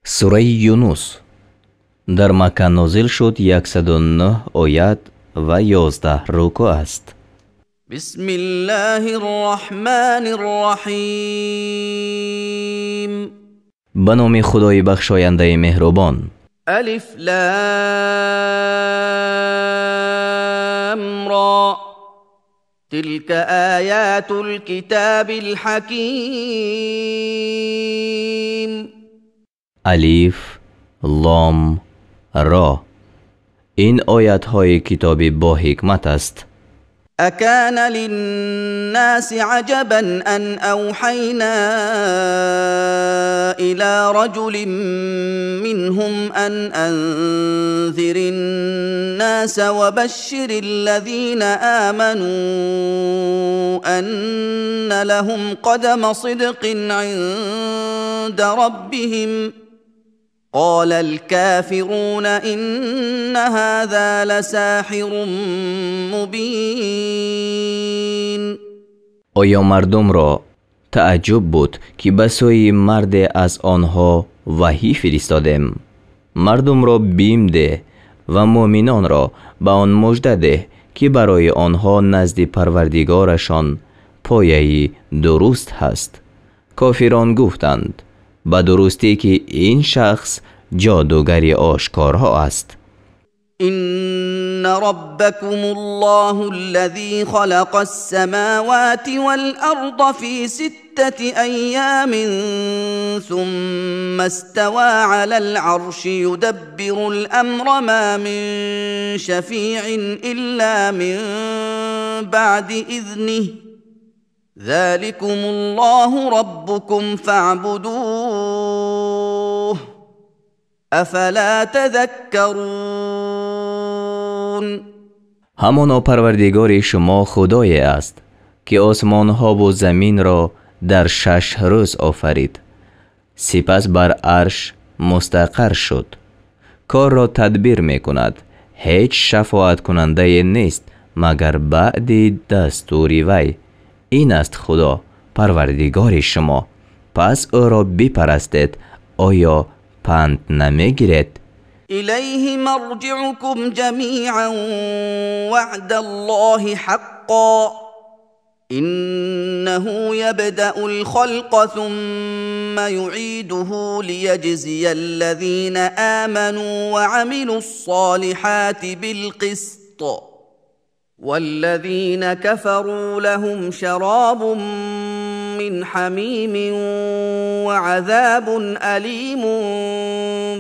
Сураи Юнус дар Макка нозил шуд, 109 оят ва 11 рукӯъ аст. Бисмиллоҳир Роҳманир Роҳим. Ба номи Худои бахшояндаи меҳрубон. Алиф Лом Ро. Тилка оятул китобил ҳаким. Алиф Лом Ро. Ин оятҳои китоби бо ҳикмат аст. أكان للناس عجبا أن أوحينا إلى رجل منهم أن أنذر الناس وبشر الذين آمنوا أن لهم قدم صدق عند ربهم قال الكافرون إن هذا لساحر مبين. Оё мардумро тааҷҷуб буд, ки ба сӯи марде аз онҳо ваҳӣ фиристодем? Мардумро бим деҳ ва муъминонро ба он мужда деҳ, ки барои онҳо назди Парвардигорашон пояи дуруст ҳаст. Кофирон гуфтанд: ба дурустӣ, ки ин шахс ҷодугари ошкорҳо аст. إن ربكم الله الذي خلق السماوات والأرض في 6 أيام ثم استوى على العرش يدبر الأمر ما من شفيع إلا من بعد إذنه ذلكم الله ربكم فاعبدوه أفلا تذكرون. Ҳамоно Парвардигори шумо Худое аст, ки осмонҳову заминро дар 6 рӯз офарид, сипас бар арш мустақар шуд, корро тадбир мекунад. Ҳеҷ шафоаткунандае нест, магар баъди дастури вай. Ин аст Худо, Парвардигори шумо, пас ӯро бипарастед. Оё панд намегиред? إليه مرجعكم جميعا وعد الله حقا إنه يبدأ الخلق ثم يعيده ليجزي الذين آمنوا وعملوا الصالحات بالقسط والذين كفروا لهم شراب من حميم وعذاب أليم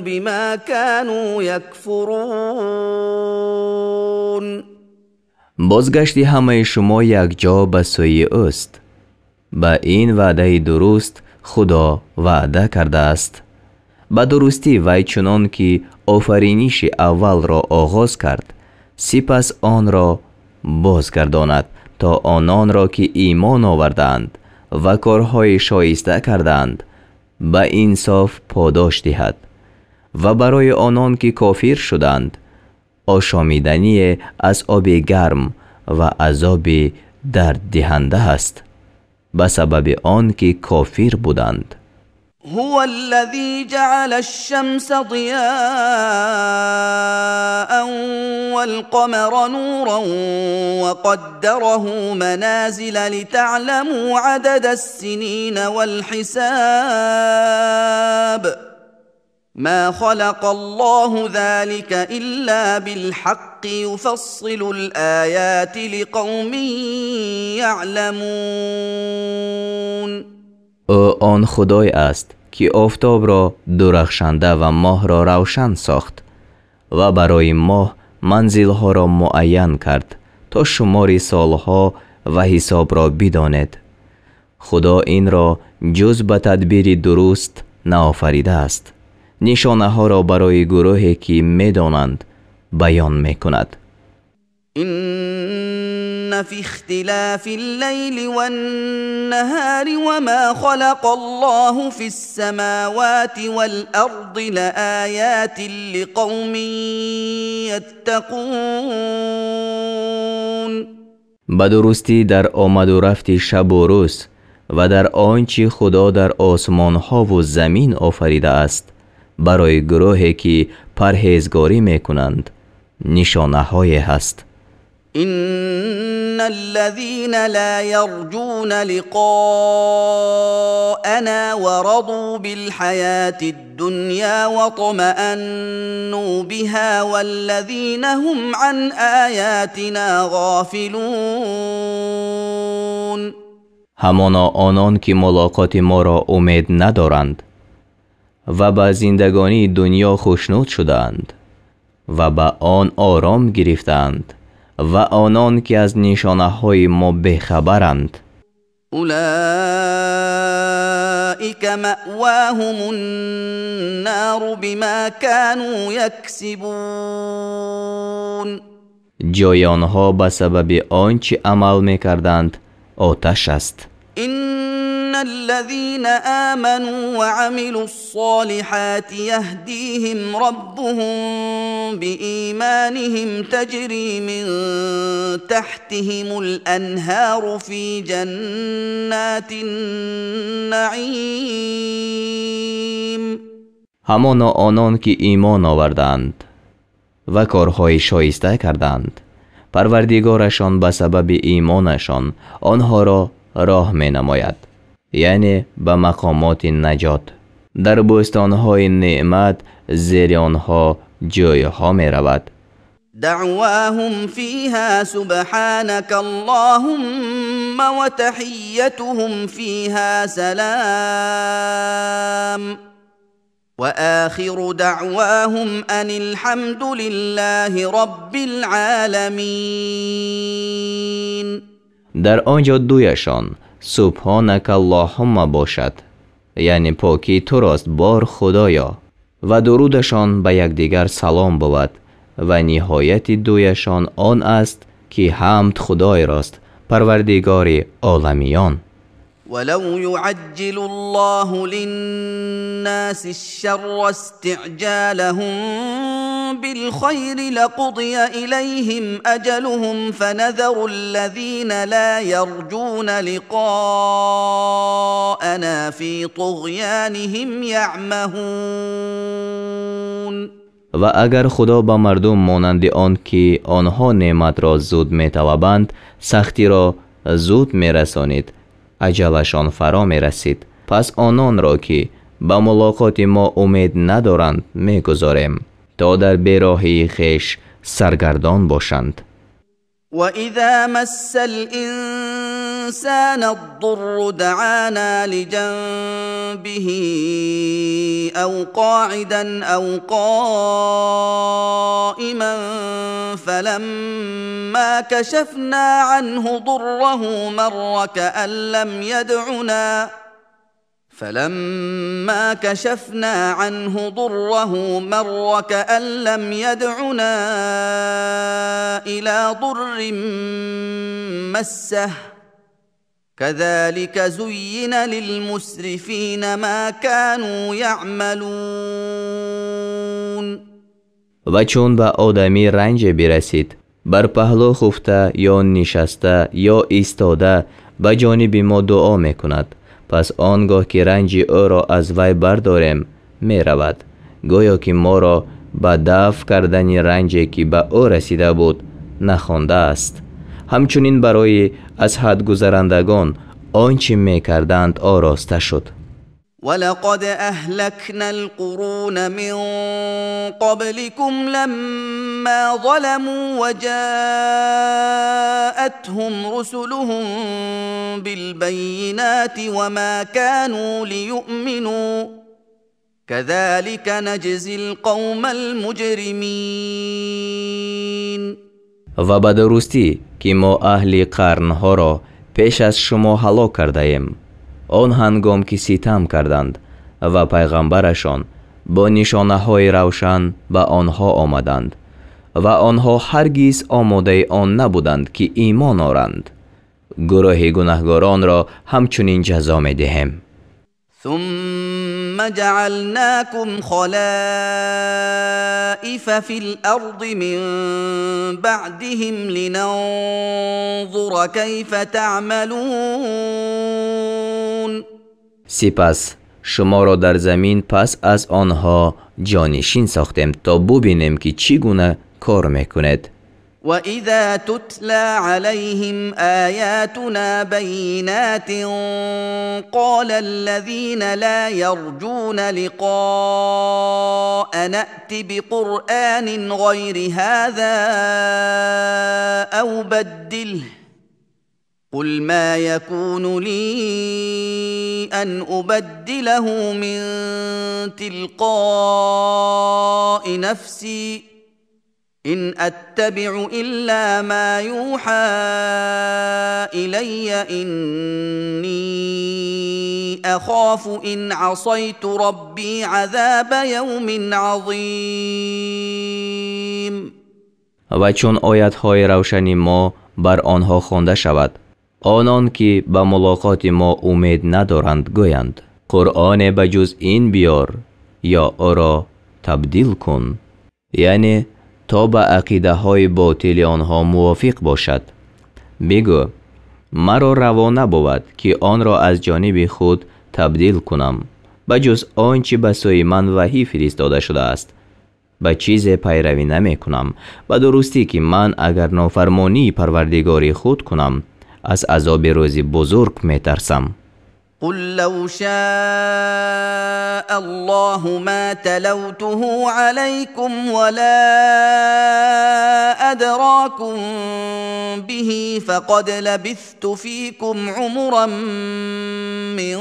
بما كانوا يكفرون. Бозгашти ҳамаи шумо якҷо ба сӯи ӯст. Ба ин ваъдаи дуруст Худо ваъда кардааст. Ба дурустӣ вай чунон ки офариниши аввалро оғоз кард, сипас онро бозгардонад, то ононро, ки имон овардаанд ва корҳои шоиста кардаанд, ба инсоф подош диҳад ва барои онон, ки кофир шуданд, ошомидание аз оби гарм ва азоби дарддиҳанда аст, ба сабаби он ки кофир буданд. هو الذي جعل الشمس ضياء والقمر نورا وقدره منازل لتعلموا عدد السنين والحساب ما خلق الله ذلك إلا بالحق يفصل الآيات لقوم يعلمون. Ӯ он Худой аст, ки офтобро дурахшанда ва моҳро равшан сохт ва барои моҳ манзилҳоро муайян кард, то шумори солҳо ва ҳисобро бидонед. Худо инро ҷуз ба тадбири дуруст наофаридааст. Нишонаҳоро барои гурӯҳе, ки медонанд, баён мекунад. إن في اختلاف الليل والنهار وما خلق الله في السماوات والأرض لآيات لقوم يتقون. Ба дурустӣ дар омаду рафти шабу рӯз ва дар он чӣ Худо дар осмонҳову замин офаридааст, Барои гурӯҳе ки парҳезгорӣ мекунанд нишонаҳое ҳаст. إن الذين لا يرجون لقاءنا ورضوا بالحياة الدنيا واطمأنوا بها والذين هم عن آياتنا غافلون. Ҳамоно онон ки мулоқоти моро умед надоранд ва ба зиндагонии дунё хушнуд шудаанд ва ба он ором гирифтаанд ва онон ки аз нишонаҳои мо бехабаранд, أولئك مأواهم النار بما كانوا يكسبون. Ҷои онҳо ба сабаби он чӣ амал мекарданд оташ аст. إن الذين آمنوا وعملوا الصالحات يهديهم ربهم بإيمانهم تجري من تحتهم الأنهار في جنات النعيم. Ҳамоно онон ки имон оварданд ва корҳои шоиста карданд, Парвардигорашон ба сабаби имонашон онҳоро роҳ менамояд, яъне ба мақомоти наҷот. Дар бӯстонҳои неъмат зери онҳо ҷойҳо меравад. دعواهم فيها سبحانك اللهم وتحيتهم فيها سلام وآخر دعواهم أن الحمد لله رب العالمين. Дар он ҷо дуяшон субҳонака Аллоҳумма бошад, яъне покӣ турост бор Худоё, ва дурудашон ба якдигар салом бувад ва ниҳояти дуяшон он аст ки ҳамд Худойрост, Парвардигори оламиён. ولو يعجل الله للناس الشر استعجالهم بالخير لقضي إليهم أجلهم فنذر الذين لا يرجون لقاءنا في طغيانهم يعمهون. Ва агар Худо ба мардум монанди он ки онҳо неъматро зуд металабанд, сахтиро зуд мерасонид, аҷалашон фаро мерасид. Пас ононро ки ба мулоқоти мо умед надоранд мегузорем, то дар бероҳии хеш саргардон бошанд. وإذا مس الإنسان الضر دعانا لجنبه أو قاعدا أو قائما فلما كشفنا عنه ضره مر كأن لم يدعنا فلما كشفنا عنه ضره مر كأن لم يدعنا إلى ضر مسه كذلك زين للمسرفين ما كانوا يعملون. Ва чун ба одамӣ ранҷе бирасид, бар паҳлӯ хуфта ё нишаста ё истода ба ҷониби мо дуо мекунад. Пас он гоҳ ки ранҷи ӯро аз вай бардорем, меравад, гӯё ки моро ба дафъ кардани ранҷе ки ба ӯ расида буд нахондааст. Ҳамчунин барои аз ҳад гузарандагон он чӣ мекарданд ороста шуд. ولقد أهلكنا القرون من قبلكم لما ظلموا وجاءتهم رسلهم بالبينات وما كانوا ليؤمنوا كذلك نجزي القوم المجرمين. Ва ба дурустӣ ки мо аҳли қарнҳоро пеш аз шумо ҳалок кардаем, он ҳангом ки ситам карданд ва пайғамбарашон бо нишонаҳои равшан ба онҳо омаданд ва онҳо ҳаргиз омодаи он набуданд ки имон оранд. Гурӯҳи гунаҳгоронро ҳамчунин ҷазо медиҳем. ثم جعلناكم خلائف في الأرض من بعدهم لننظر كيف تعملون. Сипас Шуморо дар замин пас аз онҳо ҷонишин сохтем, то бубинем, ки чӣ гуна кор мекунед. وإذا تتلى عليهم آياتنا بينات قال الذين لا يرجون لقاء نأت بقرآن غير هذا أو بدله قل ما يكون لي أن أبدله من تلقاء نفسي إن أتبع إلا ما يوحى إلي إني أخاف إن عصيت ربي عذاب يوم عظيم. Ва чун оятҳои равшани мо бар онҳо хонда шавад, онон ки ба мулоқоти мо умед надоранд гӯянд: Қуръоне ба ҷуз ин биёр ё ӯро табдил кун, яъне то ба ақидаҳои ботили онҳо мувофиқ бошад. Бигӯ: маро раво набувад, ки онро аз ҷониби худ табдил кунам, ба ҷуз он чӣ ба сӯи ман ваҳӣ фиристода шудааст. Ба чизе пайравӣ намекунам. Ба дурустӣ, ки ман агар нофармонии парвардигори худ кунам, аз азоби рӯзи бузург метарсам. قل لو شاء الله ما تلوته عليكم ولا أدراكم به فقد لبثت فيكم عمرا من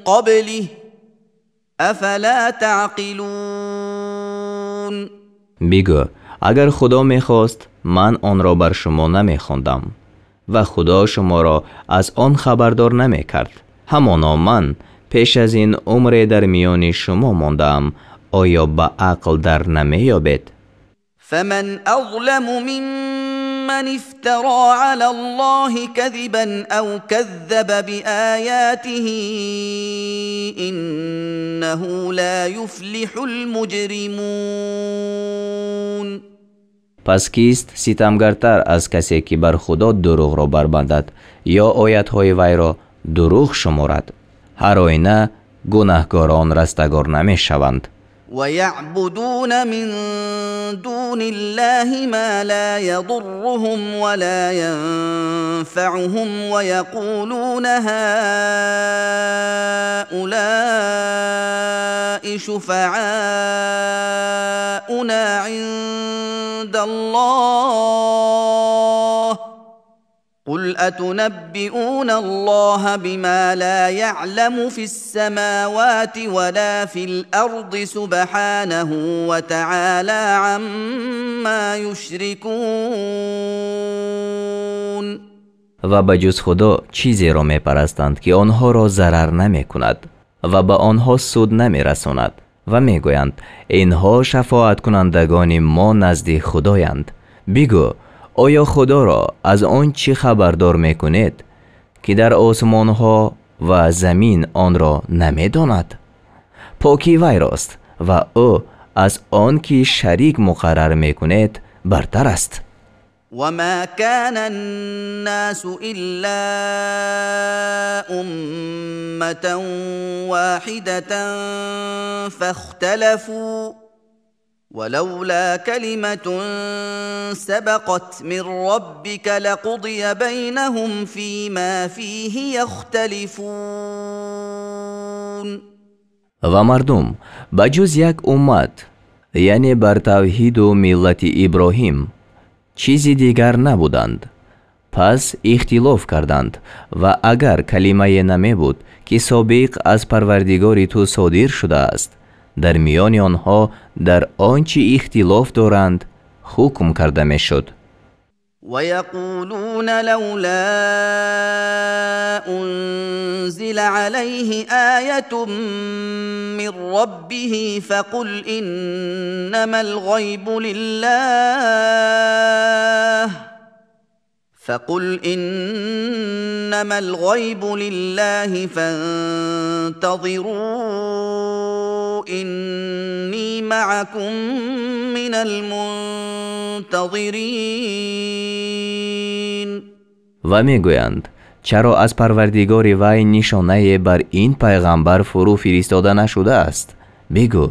قبله أفلا تعقلون. Бигӯ: агар Худо мехост, ман онро бар шумо намехондам ва Худо шуморо аз он хабардор намекард. Ҳамоно ман пеш аз ин умре дар миёни шумо мондаам. Оё ба ақл дар намеёбед? فمن أظلم ممن افترى على الله كذبا أو كذب بآياته إنه لا يفلح المجرمون. Пас кист ситамгартар аз касе, ки бар Худо дурӯғро барбандад ё оятҳои вайро дурӯғ шуморад? Ҳар оина гунаҳкорон растагор намешаванд. ويعبدون من دون الله ما لا يضرهم ولا ينفعهم ويقولون هؤلاء شفعاؤنا عند الله قل أتنبئون الله بما لا يعلم في السماوات ولا في الأرض سبحانه وتعالى عما يشركون. Ва ба ҷуз Худо чизеро мепарастанд, ки онҳоро зарар намекунад ва ба онҳо суд намерасонад, ва мегӯянд: инҳо шафоаткунандагони мо назди Худоянд. Бигӯ: оё Худоро аз он чӣ хабардор мекунед, ки дар осмонҳо ва замин онро намедонад? Покӣ вайрост ва ӯ аз он ки шарик муқаррар мекунед бартар аст. وما كان الناس إلا أمة واحدة فاختلفوا ولولا كلمة سبقت من ربك لقضي بينهم فيما فيه يختلفون. Ва мардум ба ҷуз як уммат, яъне бар тавҳиду миллати Иброҳим, чизи дигар набуданд. Пас ихтилоф карданд, ва агар калимае намебуд, ки собиқ аз Парвардигори ту содир шудааст, дар миёни онҳо дар он чӣ ихтилоф доранд ҳукм карда мешуд. ويقولون لولا أنزل عليه آية من ربه فقل إنما الغيب لله فقل إنما الغيب لله فانتظروا إني معكم من المنتظرين. Ва мегӯянд: Чаро аз Парвардигори вай нишонае бар ин пайғамбар фурӯ фиристода нашудааст? Бигӯ,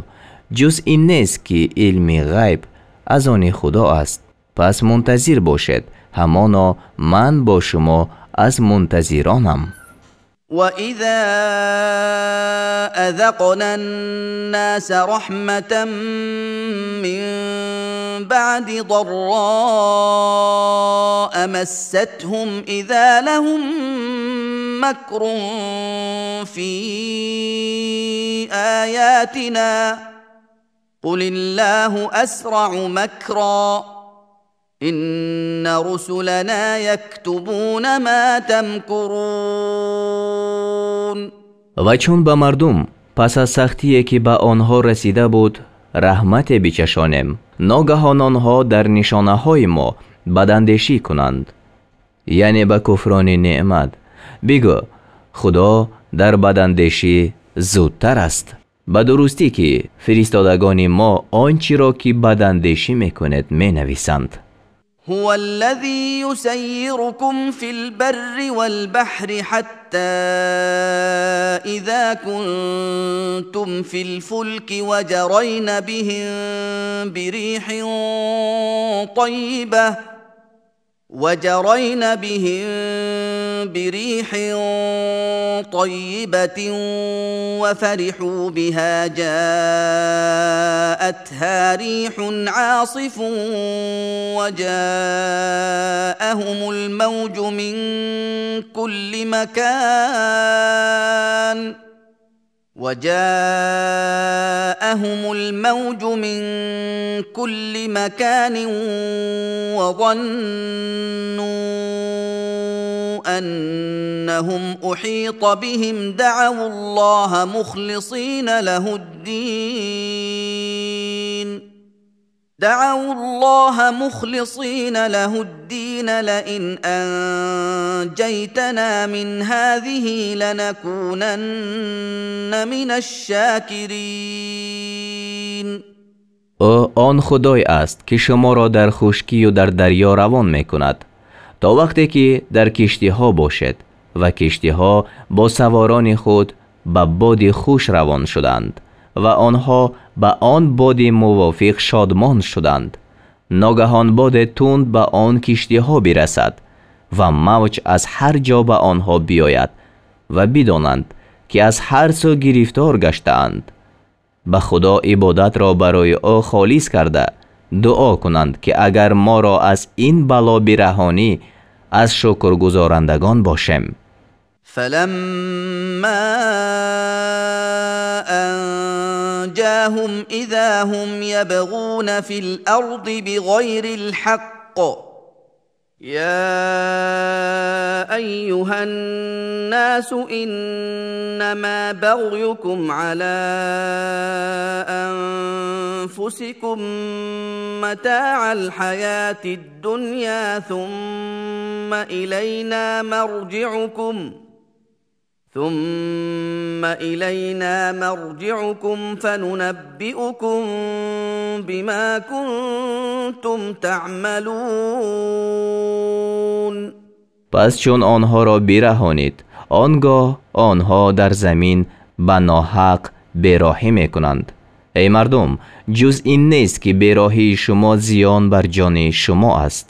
ҷуз ин нест, ки илми ғайб аз они Худо аст. Пас мунтазир бошед, ҳамоно ман бо шумо аз мунтазиронам. وإذا أذقنا الناس رحمة من بعد ضراء مستهم إذا لهم مكر في آياتنا قل الله أسرع مكرا إن رسلنا يكتبون ما تمكرون. Ва чун ба мардум пас аз сахтие, ки ба онҳо расида буд, раҳмате бичашонем, ногаҳон онҳо дар нишонаҳои мо бадандешӣ кунанд, яъне ба куфрони неъмат. Бигӯ, Худо дар бадандешӣ зудтар аст. Ба дурустӣ, ки фиристодагони мо он чиро, ки бадандешӣ мекунед, менависанд. هو الذي يسيركم في البر والبحر حتى إذا كنتم في الفلك وجرين بهم بريح طيبة وفرحوا بها جاءتها ريح عاصف وجاءهم الموج من كل مكان وجاءهم الموج من كل مكان وظنوا أنهم أحيط بهم دعوا الله مخلصين له الدين دعوا الله مخلصين له الدين لئن أنجيتنا من هذه لنكونن من الشاكرين. Ӯ он Худой аст, ки шуморо дар хушкию дар дарё равон мекунад, то вақте ки дар киштиҳо бошед ва киштиҳо бо саворони худ ба боди хуш равон шуданд ва онҳо ба он боди мувофиқ шодмон шуданд. Ногаҳон боде тунд ба он киштиҳо бирасад ва мавҷ аз ҳар ҷо ба онҳо биёяд ва бидонанд, ки аз ҳар сӯ гирифтор гаштаанд. Ба Худо ибодатро барои ӯ холис карда дуо кунанд, ки агар моро аз ин бало бираҳонӣ, аз шукргузорандагон бошем. فلما أنجاهم إذا هم يبغون في الأرض بغير الحق يا أيها الناس إنما بغيكم على أنفسكم متاع الحياة الدنيا ثم إلينا مرجعكم فننبئكم بما كنتم تعملون. Пас чун онҳоро бираҳонид, он гоҳ онҳо дар замин ба ноҳақ бероҳӣ мекунанд. Эй мардум, ҷуз ин нест, ки бероҳии шумо зиён бар ҷони шумо аст.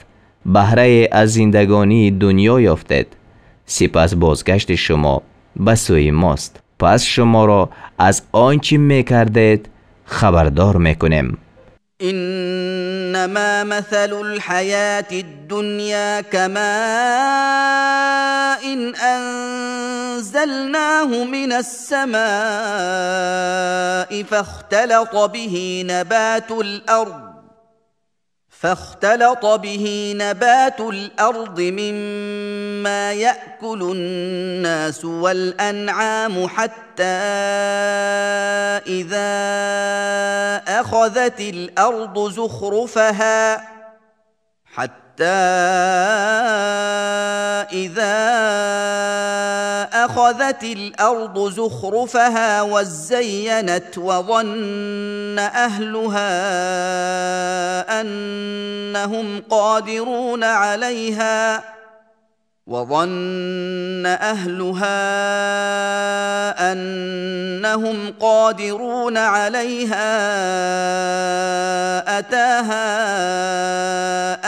Баҳрае аз зиндагонии дунё ёфтед, сипас бозгашти шумо ба сӯи мост, пас шуморо аз он чӣ мекардед хабардор мекунем. إنما مثل الحياة الدنيا كماء أنزلناه من السماء فاختلط به نبات الأرض مما يأكل الناس والأنعام حتى إذا أخذت الأرض زخرفها حتى إذا أخذت الأرض زخرفها وزينت وظن أهلها أنهم قادرون عليها وظن أهلها أنهم قادرون عليها أتاها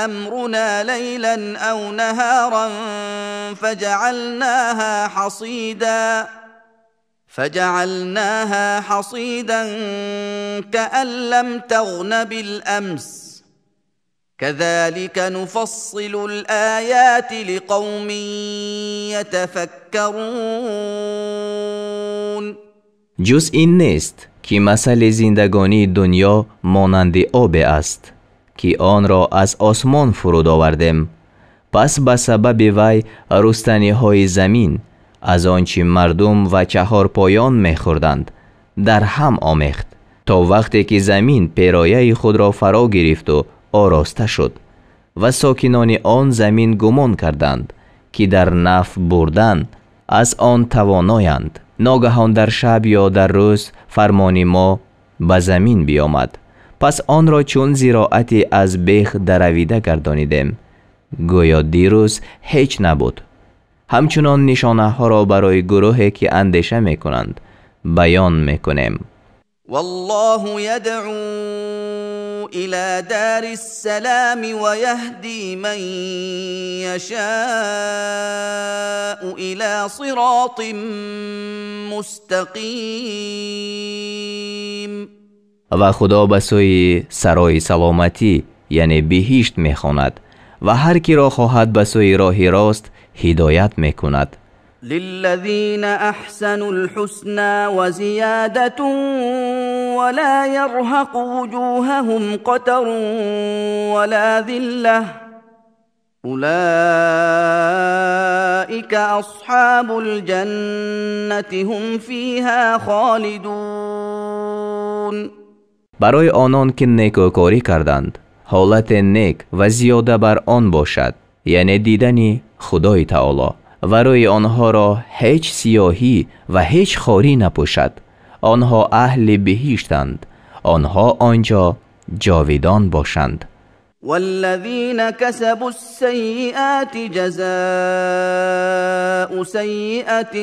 أمرنا ليلا أو نهارا فجعلناها حصيدا كأن لم تغن بالأمس كذلك نفصل الآيات لقوم يتفكرون. Ҷуз ин нест, ки масали зиндагонии дунё монанди обе аст, ки онро аз осмон фуруд овардем. Пас ба сабаби вай рустаниҳои замин аз он чи мардум ва чаҳорпоён мехӯрданд дар ҳам омехт, то вақте ки замин перояи худро фаро гирифту ороста шуд ва сокинони он замин гумон карданд, ки дар наф бурдан аз он тавоноянд. Ногаҳон дар шаб ё дар рӯз фармони мо ба замин биомад, пас онро чун зироати аз бех даравида гардонидем, гӯё дирӯз ҳеҷ набуд. Ҳамчунон нишонаҳоро барои гурӯҳе, ки андеша мекунанд, баён мекунем. والله يدعو إلى دار السلام ويهدي من يشاء إلى صراط مستقيم. Ва Худо ба сӯи сарои саломатӣ, яъне биҳишт, мехонад ва ҳар киро хоҳад ба сӯи роҳи рост ҳидоят мекунад. للذين أحسنوا الحسنى وزيادة ولا يرهق وجوههم قتر ولا ذلة أولئك أصحاب الجنة هم فيها خالدون. Барои онон, ки некӯкорӣ карданд, ҳолате нек ва зиёда бар он бошад, яъне дидани Худои Таоло, ва рӯи онҳоро ҳеҷ сиёҳӣ ва ҳеҷ хорӣ напӯшад. Онҳо аҳли биҳиштанд, онҳо он ҷо ҷовидон бошанд. والذين كسبوا السيئات جزاء سيئة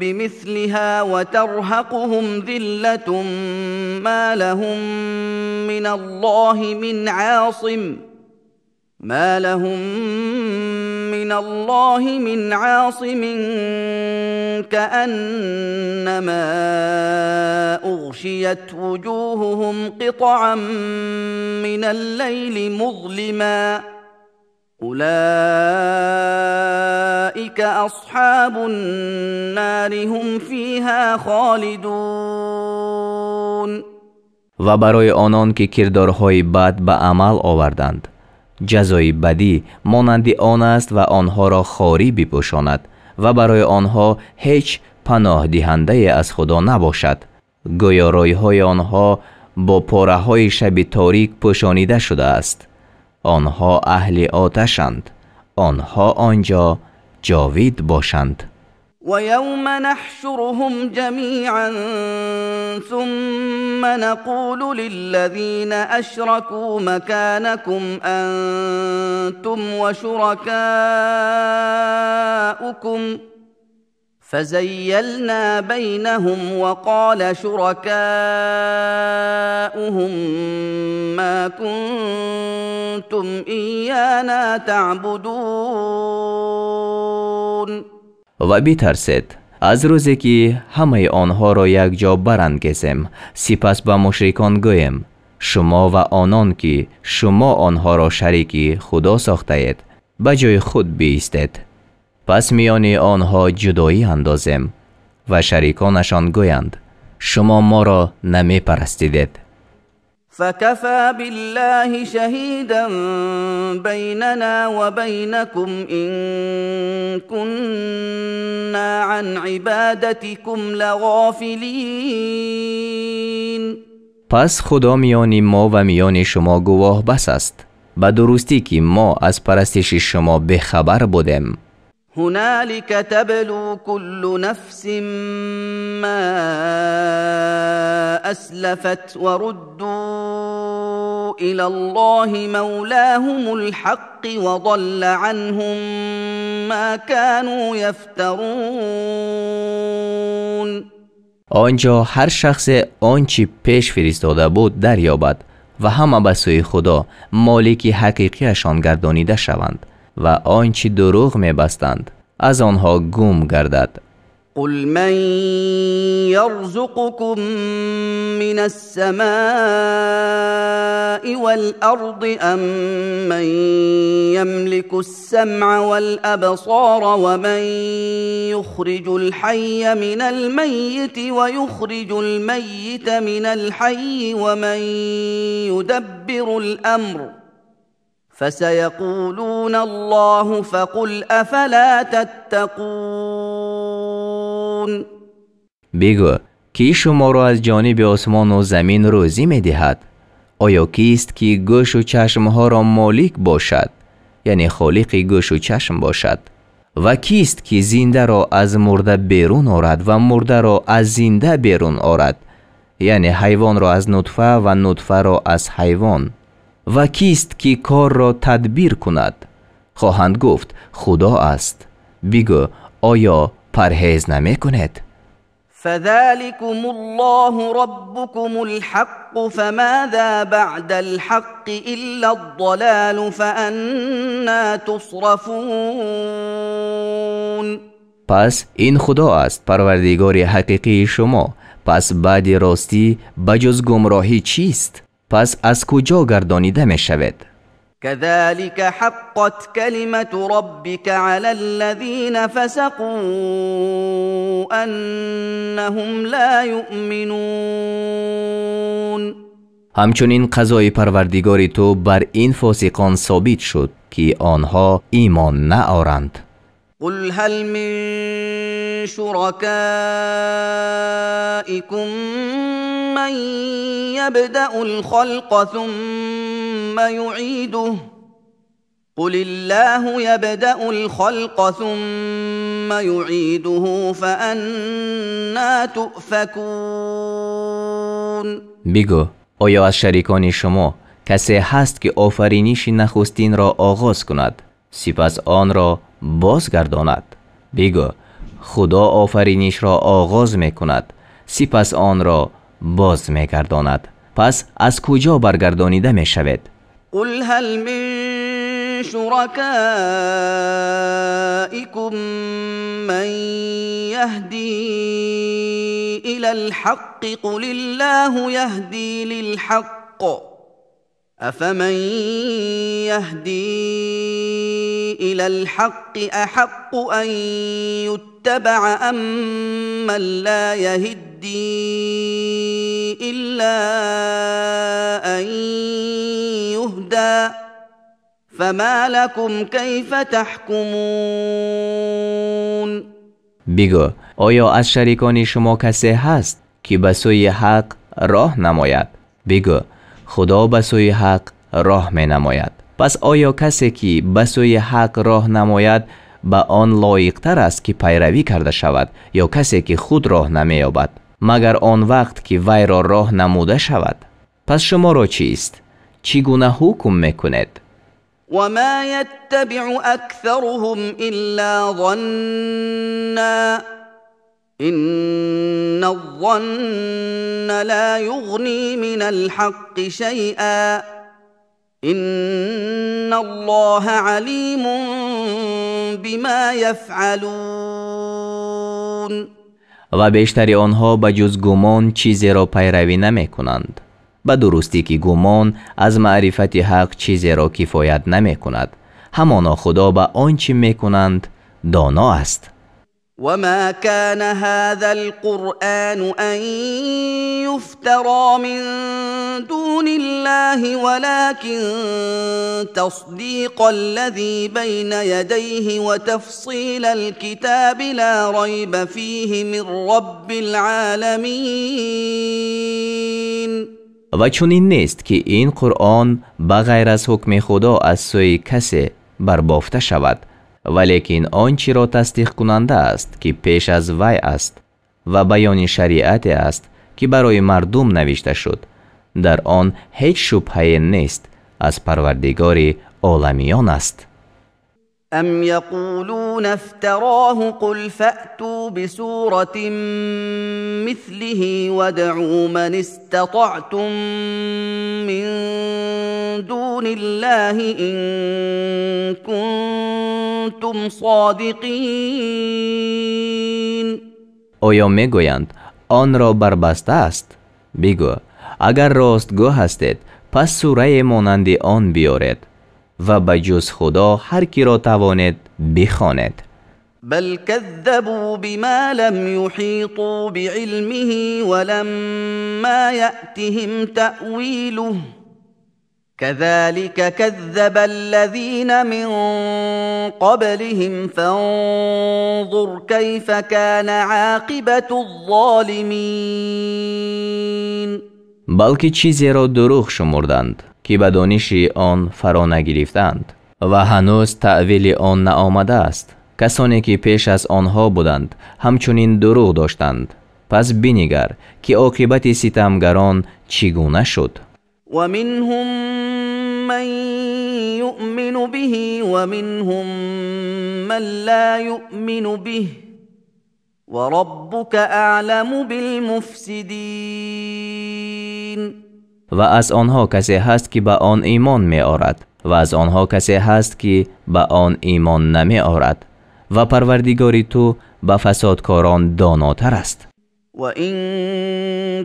بمثلها وترهقهم ذلة ما لهم من الله من عاصم ما لهم من الله من عاصم كأنما أغشيت وجوههم قطعا من الليل مظلما أولئك أصحاب النار هم فيها خالدون. Ва барои онон, ки кирдорҳои бад ба амал оварданд, ҷазои бадӣ монанди он аст ва онҳоро хорӣ бипӯшонад ва барои онҳо ҳеҷ паноҳдиҳандае аз Худо набошад. Гӯё рӯйҳои онҳо бо пораҳои шаби торик пӯшонида шудааст. Онҳо аҳли оташанд, онҳо он ҷо ҷовид бошанд. ويوم نحشرهم جميعا ثم نقول للذين أشركوا مكانكم أنتم وشركاؤكم فزيلنا بينهم وقال شركاؤهم ما كنتم إيانا تعبدون. Ва битарсед аз рӯзе, ки ҳамаи онҳоро якҷо барангезем, сипас ба мушрикон гӯем: шумо ва онон, ки шумо онҳоро шарики Худо сохтаед, ба ҷои худ биистед. Пас миёни онҳо ҷудоӣ андозем ва шариконашон гӯянд: шумо моро намепарастидед. فكفى بالله شهيدا بيننا وبينكم إن كنا عن عبادتكم لغافلين. Пас Худо миёни мо ва миёни шумо гувоҳ бас аст, ба дурустӣ, ки мо аз парастиши шумо бехабар будем. هنالك تبلو كل نفس ما أسلفت وردوا إلى الله مولاهم الحق وضل عنهم ما كانوا يفترون. Он ҷо ҳар шахсе он чӣ пеш фиристода буд дарёбад ва ҳама ба сӯи Худо, молики ҳақиқиашон гардонида шаванд ва он чӣ дурӯғ мебастанд аз онҳо гум гардад. قل من يرزقكم من السماء والأرض أمن يملك السمع والأبصار ومن يخرج الحي من الميت ويخرج الميت من الحي ومن يدبر الأمر فسيقولون الله فقل أفلا تتقون. Бигӯ, кӣ шуморо аз ҷониби осмону замин рӯзӣ медиҳад? Оё кист ки гӯшу чашмҳоро молик бошад, яъне холиқи гӯшу чашм бошад? Ва кист ки зиндаро аз мурда берун орад ва мурдаро аз зинда берун орад, яъне ҳайвонро аз нутфа ва нутфаро аз ҳайвон? Ва кист ки корро тадбир кунад? Хоҳанд гуфт, Худо аст. Бигӯ, оё парҳез намекунед? فذلكم الله ربكم الحق فماذا بعد الحق إلا الضلال فأنا تصرفون. Пас ин Худо аст, парвардигори ҳақиқии шумо. Пас баъди ростӣ ба ҷуз гумроҳӣ чист? Пас аз куҷо гардонида мешавед? كذلك حقت كلمة ربك على الذين فسقوا أنهم لا يؤمنون. Ҳамчунин қазои парвардигори ту бар ин фосиқон собит шуд, ки онҳо имон наоранд. قل هل من شركائكم من يبدأ الخلق ثم يعيده قل الله يبدأ الخلق ثم يعيده فأنا تؤفكون. Бигӯ, оё аз шарикони шумо касе ҳаст ки офариниши нахустинро оғоз кунад, сипас онро бозгардонад? Бигӯ, Худо офаринишро оғоз мекунад, сипас онро боз мегардонад. Пас аз куҷо баргардонида мешавед? قل هل من شركائكم من يهدي إلى الحق قل الله يهدي للحق أفمن يهدي إلى الحق أحق أن يتبع أمن لا يهدي إلا أن يهدى فما لكم كيف تحكمون. Бигӯ, оё аз шарикони шумо касе ҳаст ки ба сӯи ҳақ роҳ намояд? Бигӯ, Худо ба сӯи ҳақ роҳ менамояд. Пас оё касе ки ба сӯи ҳақ роҳ намояд ба он лоиқтар аст ки пайравӣ карда шавад, ё касе ки худ роҳ намеёбад, магар он вақт ки вайро роҳ намуда шавад? Пас шуморо чист? Чӣ гуна ҳукм мекунед? وما يتبع أكثرهم إلا ظنا إن الظن لا يغني من الحق شيئا إن الله عليم بما يفعلون. Ва бештари онҳо ба ҷуз гумон чизеро пайравӣ намекунанд. Ба дурустӣ ки гумон аз маърифати ҳақ чизеро кифоят намекунад. Ҳамоно Худо ба он чӣ мекунанд доно аст. وما كان هذا القرآن أن يفترى من دون الله ولكن تصديق الذي بين يديه وتفصيل الكتاب لا ريب فيه من رب العالمين. Ва чунин нест ки ин Қуръон ба ғайр аз ҳукми Худо аз сӯи касе барбофта шавад, валекин он чиро тасдиқкунанда аст ки пеш аз вай аст ва баёни шариате аст ки барои мардум навишта шуд. Дар он ҳеҷ шубҳае нест, аз Парвардигори оламиён аст. أم يقولون افتراه قل فأتوا بسورة مثله وادعوا من استطعتم من دون الله إن كنتم صادقين. Оё мегӯянд онро барбаста аст? Бигӯ агар ростгӯ ҳастед, пас сурае монанди он биёред ва ба ҷуз Худо ҳар киро тавонед бихонед. بل كذبوا بما لم يحيطوا بعلمه ولما يأتهم تأويله كذلك كذب الذين من قبلهم فانظر كيف كان عاقبة الظالمين. Балки чизеро дурӯғ шумурданд, ки ба дониши он фаро нагирифтанд ва ҳанӯз таъвили он наомадааст. Касоне ки пеш аз онҳо буданд, ҳамчунин дурӯғ доштанд. Пас бинигар, ки оқибати ситамгарон чӣ гуна шуд. ومنهم من يؤمن به ومنهم من لا يؤمن به وربك أعلم بالمفسدين. Ва аз онҳо касе ҳаст, ки ба он имон меорад, ва аз онҳо касе ҳаст, ки ба он имон намеорад, ва Парвардигори ту ба фасодкорон донотар аст. وإن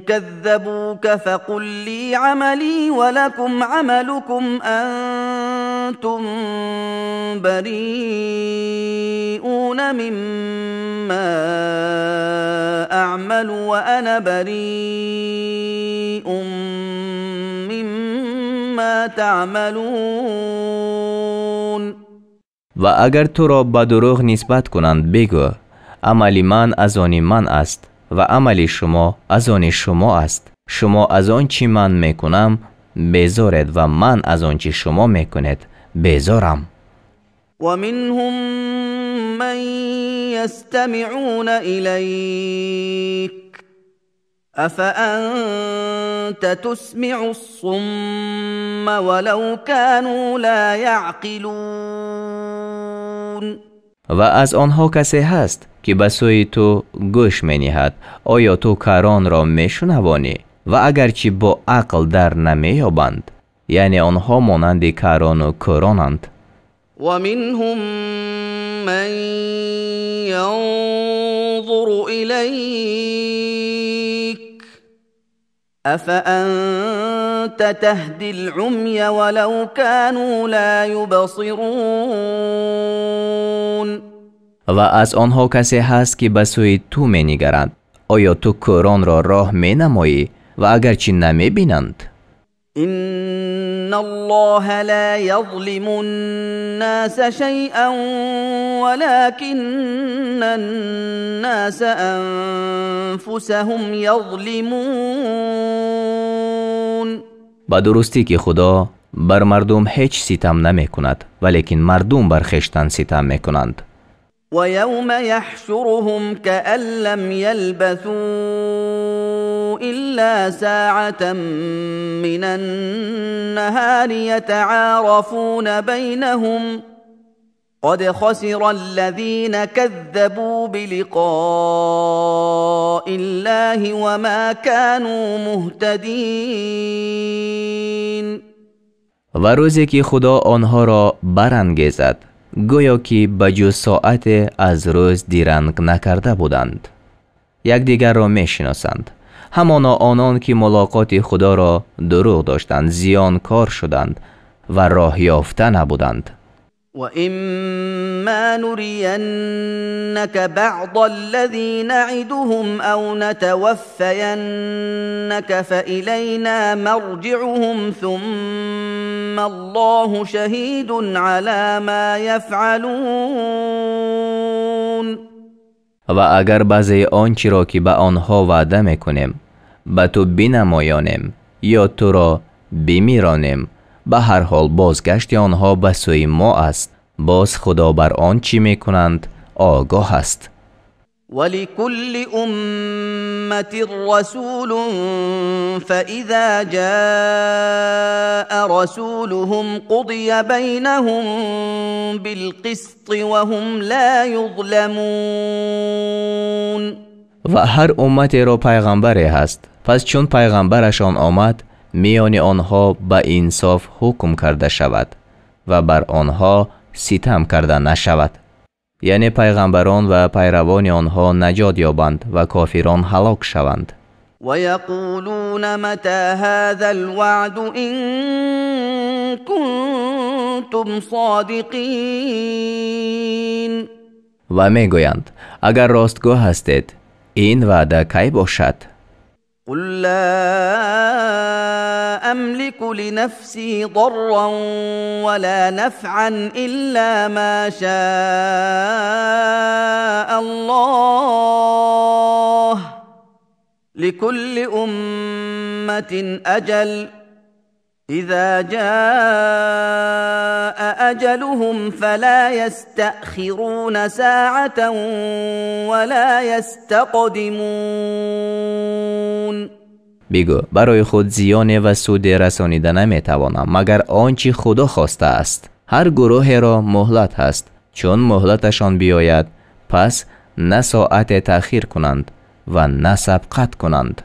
كذبوك فقل لي عملي ولكم عملكم أنتم بريئون مما أعمل وأنا بريء مما تعملون. Ва агар туро ба дурӯғ нисбат кунанд, бигӯ амали ман аз они ман аст ва амали шумо аз они шумо аст. Шумо аз он чӣ ман мекунам безоред ва ман аз он чӣ шумо мекунед безорам. ومنهم من يستمعون إليك أفأنت تسمع الصم ولو كانوا لا يعقلون. Ва аз онҳо касе ҳаст, ки ба сӯи ту гӯш мениҳад. Оё ту каронро мешунавонӣ? Ва агарчи бо ақл дар намеёбанд, яъне онҳо монанди карону кӯронанд. ومنهم من ينظر إليك أفأنت تهدي العمي ولو كانوا لا يبصرون. Ва аз онҳо касе ҳаст, ки ба сӯи ту менигаранд. Оё ту кӯронро роҳ менамоӣ ва агарчи намебинанд? إن الله لا يظلم الناس شيئا ولكن الناس أنفسهم يظلمون. Ба дурустӣ ки Худо бар мардум ҳеҷ ситам намекунад, валекин мардум бар хештан ситам мекунанд. ويوم يحشرهم كأن لم يلبثوا إلا ساعة من النهار يتعارفون بينهم قد خسر الذين كذبوا بلقاء الله وما كانوا مهتدين. Ва рӯзе ки Худо онҳоро барангезад, гӯё ки ба ҷуз соате аз рӯз диранг накарда буданд. Якдигарро мешиносанд. Ҳамоно онон ки мулоқоти Худоро дурӯғ доштанд, зиёнкор шуданд ва роҳ ёфта набуданд. وإما نرينك بعض الذي نعدهم أو نتوفينك فإلينا مرجعهم ثم الله شهيد على ما يفعلون. Ва агар баъзеи он чиро ки ба онҳо ваъда мекунем, ба ту бинамоёнем ё туро бимиронем, ба ҳар ҳол бозгашти онҳо ба сӯи мо аст. Боз Худо бар он чӣ мекунанд огоҳ аст. ولكل أمة رسول فإذا جاء رسولهم قضي بينهم بالقسط وهم لا يظلمون. Ва ҳар умматеро пайғамбаре ҳаст, пас чун пайғамбарашон омад, миёни онҳо ба инсоф ҳукм карда шавад ва бар онҳо ситам карда нашавад. Яъне пайғамбарон ва пайравони онҳо наҷот ёбанд ва кофирон ҳалок шаванд. ويقولون متى هذا الوعد إن كنتم صادقين. Ва мегӯянд, агар ростгӯ ҳастед, ин ваъда кай бошад? قل لا أملك لنفسي ضرا ولا نفعا إلا ما شاء الله لكل أمة أجل إذا جاء أجلهم فلا يستأخرون ساعة ولا يستقدمون. Бигӯ, барои худ зиёне ва суде расонида наметавонам, магар он чӣ Худо хостааст. Ҳар гурӯҳеро муҳлат ҳаст, чун муҳлаташон биёяд, пас на соате таъхир кунанд ва на сабқат кунанд.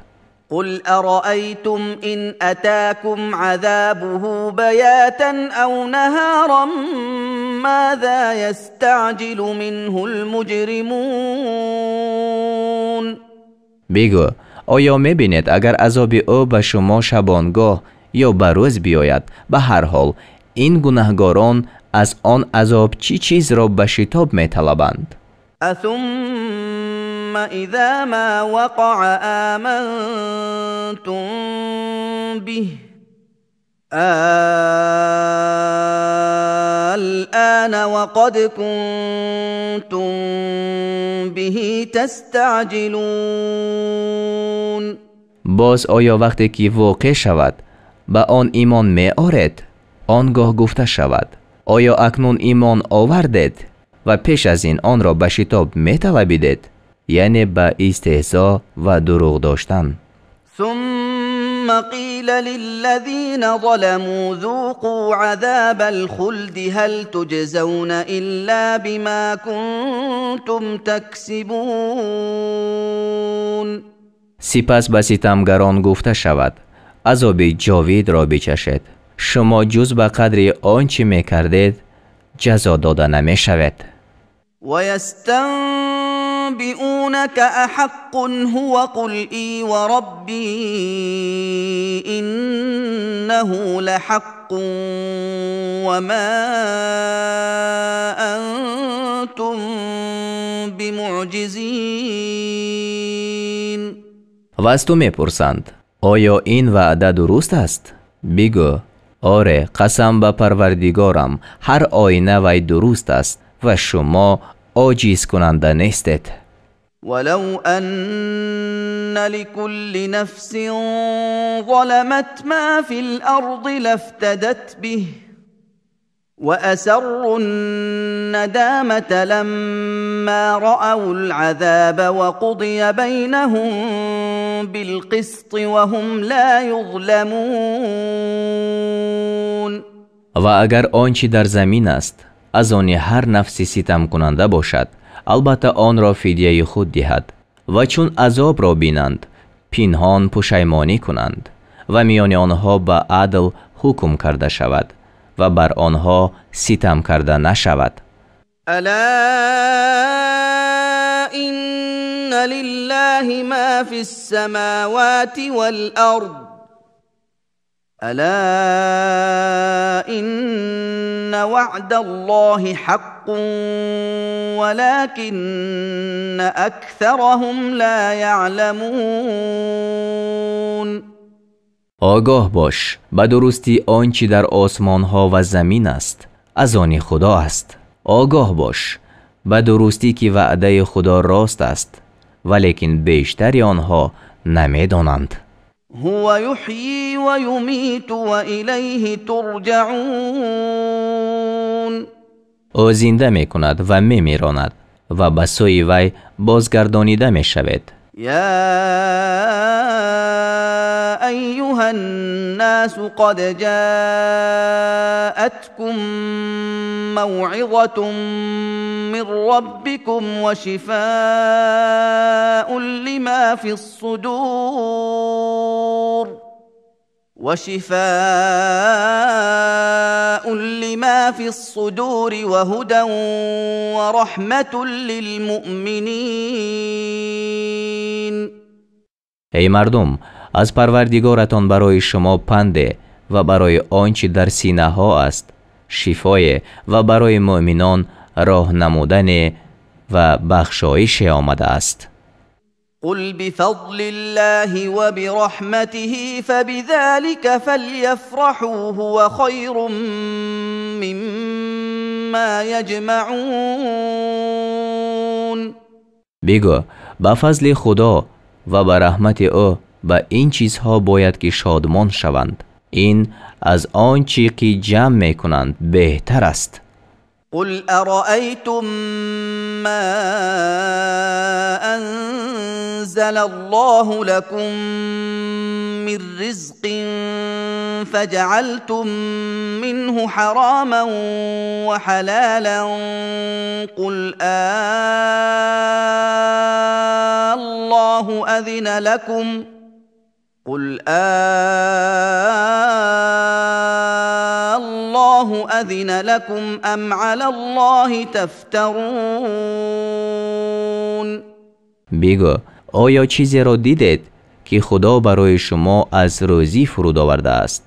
قل أرأيتم إن أتاكم عذابه بياتا أو نهارا ماذا يستعجل منه المجرمون. Бигӯ, оё мебинед агар азоби ӯ ба шумо шабонгоҳ ё ба рӯз биёяд, ба ҳар ҳол ин гунаҳгорон аз он азоб чӣ чизро ба шитоб металабанд? ثم إذا ما وقع آمنتم به الآن وقد كنتم به تستعجلون. Боз оё вақте ки воқеъ шавад ба он имон меоред, он гоҳ гуфта шавад, оё акнун имон овардед ва пеш аз ин онро ба шитоб металабидед, яъне ба истеҳзо ва дурӯғ доштан. ثم قيل للذين ظلموا ذوقوا عذاب الخلد هل تجزون إلا بما كنتم تكسبون. Сипас ба ситамгарон гуфта шавад, азоби ҷовидро бичашед, шумо ҷуз ба қадри он чӣ мекардед ҷазо дода намешавед. ويستنبئونك أحق هو قل إي وربي إنه لحق وما أنتم بمعجزين. Ва аз ту мепурсанд, оё ин ваъда дуруст аст? Бигӯ, оре, қасам ба Парвардигорам, ҳар оина вай дуруст аст ва шумо оҷизкунанда нестед. ولو أن لكل نفس ظلمت ما في الأرض لافتدت به وأسروا الندامة لما رأوا العذاب وقضي بينهم بالقسط وهم لا يظلمون. Ва агар он чӣ дар замин аст аз они ҳар нафси ситамкунанда бошад, албатта онро фидияи худ диҳад ва чун азобро бинанд, пинҳон пушаймонӣ кунанд ва миёни онҳо ба адл ҳукм карда шавад ва бар онҳо ситам карда нашавад. ألا إن لله ما في السماوات والأرض ألا إن وعد الله حق ولكن أكثرهم لا يعلمون. Огоҳ бош, ба дурустӣ он чӣ дар осмонҳо ва замин аст аз они Худо аст. Огоҳ бош, ба дурустӣ ки ваъдаи Худо рост аст, валекин бештари онҳо намедонанд. هو يحيي ويميت وإليه ترجعون. Ӯ зинда мекунад ва мемиронад Ва ба сӯи вай бозгардонида мешавед. يا أيها الناس قد جاءتكم موعظة من ربكم وشفاء لما في الصدور وهدى ورحمة للمؤمنين. Эй мардум, аз Парвардигоратон барои шумо панде ва барои он чи дар синаҳо аст шифое ва барои муъминон роҳ намудане ва бахшоише омадааст. قل بفضل الله وبرحمته فبذلك فليفرحوا هو خير مما يجمعون. Бигӯ, ба фазли Худо ва ба раҳмати ӯ ба ин чизҳо бояд ки шодмон шаванд. Ин аз он чӣ ки ҷамъ мекунанд беҳтар аст. قل أرأيتم ما أنزل الله لكم من رزق فجعلتم منه حراما وحلالا قل الله أذن لكم قل الله أذن لكم أم على الله تفترون. Бигӯ, оё чизеро дидед ки Худо барои шумо аз рӯзӣ фуруд овардааст?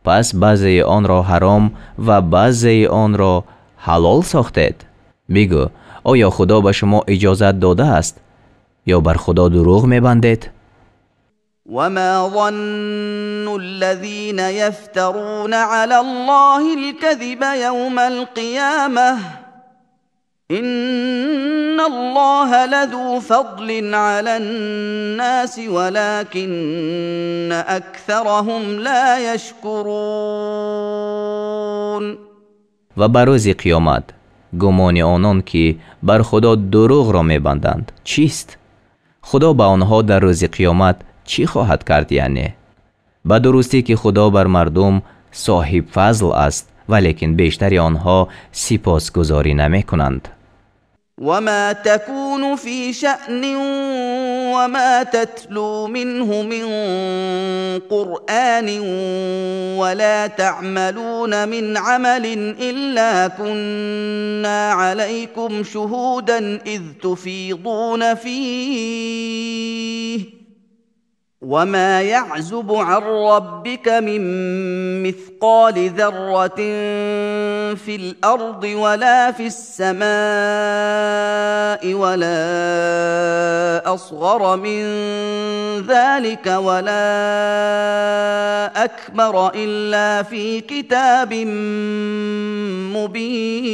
Пас баъзеи онро ҳаром ва баъзеи онро ҳалол сохтед? Бигӯ, оё Худо ба шумо иҷозат додааст ё бар Худо дурӯғ мебандед? وما ظن الذين يفترون على الله الكذب يوم القيامة إن الله لذو فضل على الناس ولكن أكثرهم لا يشكرون. Ва ба рӯзи қиёмат гумони онон ки бар Худо дурӯғро мебанданд чист? Худо ба онҳо дар рӯзи қиёмат чӣ хоҳад кард яъне? Ба дурустӣ ки Худо бар мардум соҳиб фазл аст, валекин бештари онҳо сипосгузорӣ намекунанд. وما تكون في شأن وما تتلو منه من قرآن ولا تعملون من عمل إلا كنا عليكم شهودا إذ تفيضون فيه وما يعزب عن ربك من مثقال ذرة في الأرض ولا في السماء ولا أصغر من ذلك ولا أكبر إلا في كتاب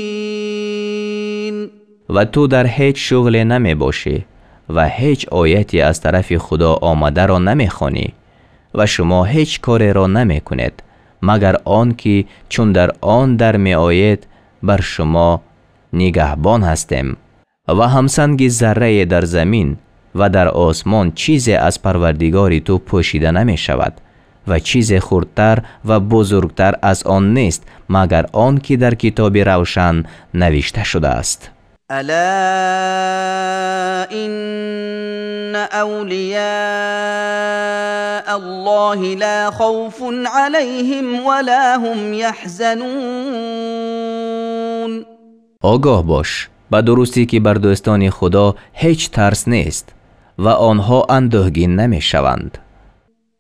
مبين. و تو در هیچ شغل نمیباشی و هیچ آیتی از طرف خدا آمده را نمیخوانی و شما هیچ کاری را نمیکنید مگر آن که چون در آن در می آید بر شما نگهبان هستیم. و همسنگ ذره در زمین و در آسمان چیزی از پروردگار تو پوشیده نمی شود و چیز خردتر و بزرگتر از آن نیست مگر آن که در کتاب روشن نوشته شده است. ألا إن أولياء الله لا خوف عليهم ولا هم يحزنون. آگاه باش به درستی که بر دوستان خدا هیچ ترس نیست و آنها اندوهگین نمیشوند.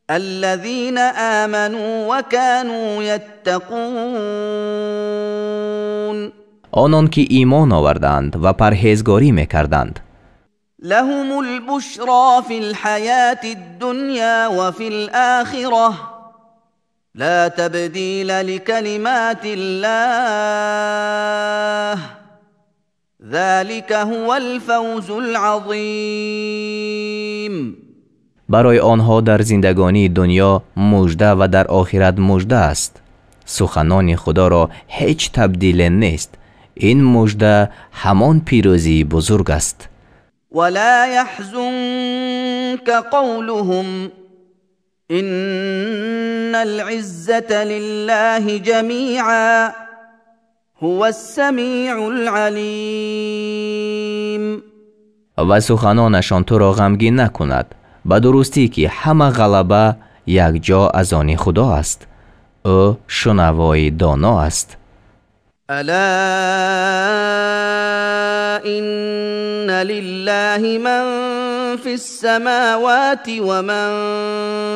الذين آمنوا وكانوا يتقون. آنان که ایمان آوردند و پرهیزگاری میکردند. لهم البشرى في الحياة الدنيا وفي الآخرة لا تبديل لكلمات الله ذلك هو الفوز العظیم. برای آنها در زندگانی دنیا مژده و در آخرت مژده است. سخنان خدا را هیچ تبدیل نیست. Ин мужда ҳамон пирӯзии бузург аст. ولا يحزنك قولهم إن العزة لله جميعا هو السميع العليم. Ва суханонашон туро ғамгин накунад, ба дурустӣ ки ҳама ғалаба якҷо аз они Худо аст. Ӯ шунавои доно аст. ألا إن لله من في السماوات ومن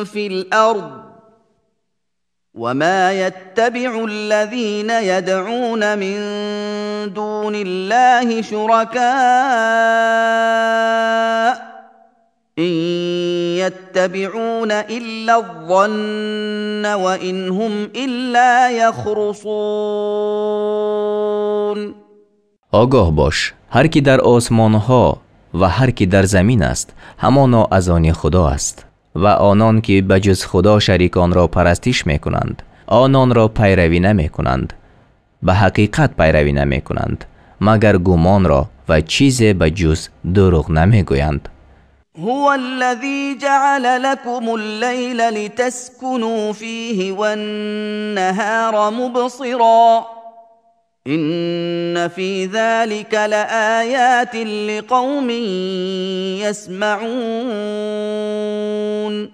في الأرض وما يتبع الذين يدعون من دون الله شركاء إن يتبعون إلا الظن وإن هم إلا يخرصون. Огоҳ бош, ҳар ки дар осмонҳо ва ҳар ки дар замин аст, ҳамоно аз они Худо аст. Ва онон ки ба ҷуз Худо шариконро парастиш мекунанд, ононро пайравӣ намекунанд, ба ҳақиқат пайравӣ намекунанд, магар гумонро ва чизе ба ҷуз дурӯғ намегӯянд. هو الذي جعل لكم الليل لتسكنوا فيه والنهار مبصرا إن في ذلك لآيات لقوم يسمعون.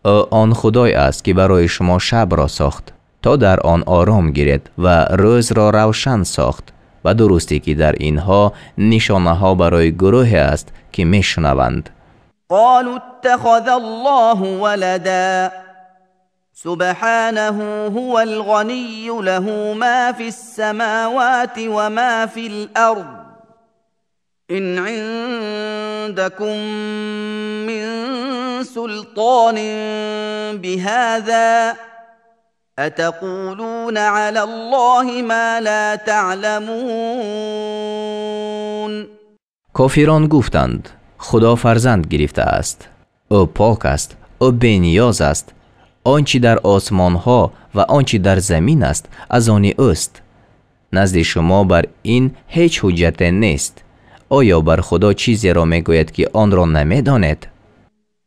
Ӯ он Худой аст ки барои шумо шабро сохт, то дар он ором гиред, ва рӯзро равшан сохт, ба дурустӣ ки дар инҳо нишонаҳо барои гурӯҳе аст ки мешунаванд. قالوا اتخذ الله ولدا سبحانه هو الغني له ما في السماوات وما في الأرض إن عندكم من سلطان بهذا أتقولون على الله ما لا تعلمون. Кофирон гуфтанд: Худо фарзанд гирифтааст. Ӯ пок аст, ӯ бениёз аст. Он чӣ дар осмонҳо ва он чӣ дар замин аст, аз они ӯст. Назди шумо бар ин ҳеҷ ҳуҷҷате нест. Оё бар Худо чизеро мегӯяд ки онро намедонед?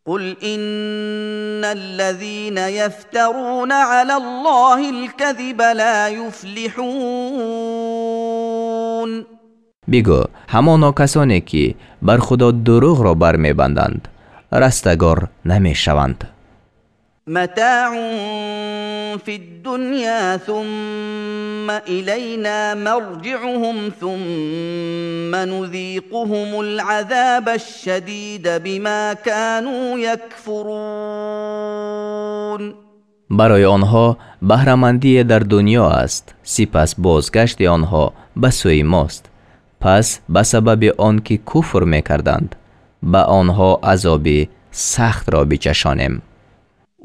قل إن الذين يفترون على الله الكذب لا يفلحون. Бигӯ, ҳамоно касоне ки бар Худо дурӯғро бармебанданд, растагор намешаванд. متاع في الدنيا ثم إلينا مرجعهم ثم نذيقهم العذاب الشديد بما كانوا يكفرون. Барои онҳо баҳрамандие дар дунё аст, сипас бозгашти онҳо ба сӯи мост. Пас ба сабаби он ки куфр мекарданд, ба онҳо азоби сахтро бичашонем.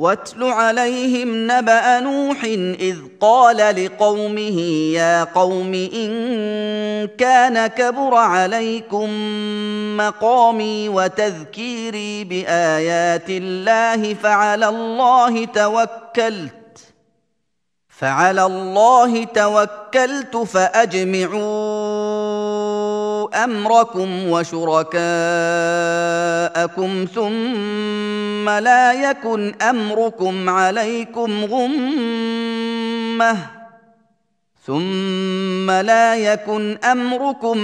واتل عليهم نبأ نوح إذ قال لقومه يا قوم إن كان كبر عليكم مقامي وتذكيري بآيات الله فعلى الله توكلت فأجمعوا أمركم وشركاءكم ثم لا يكن أمركم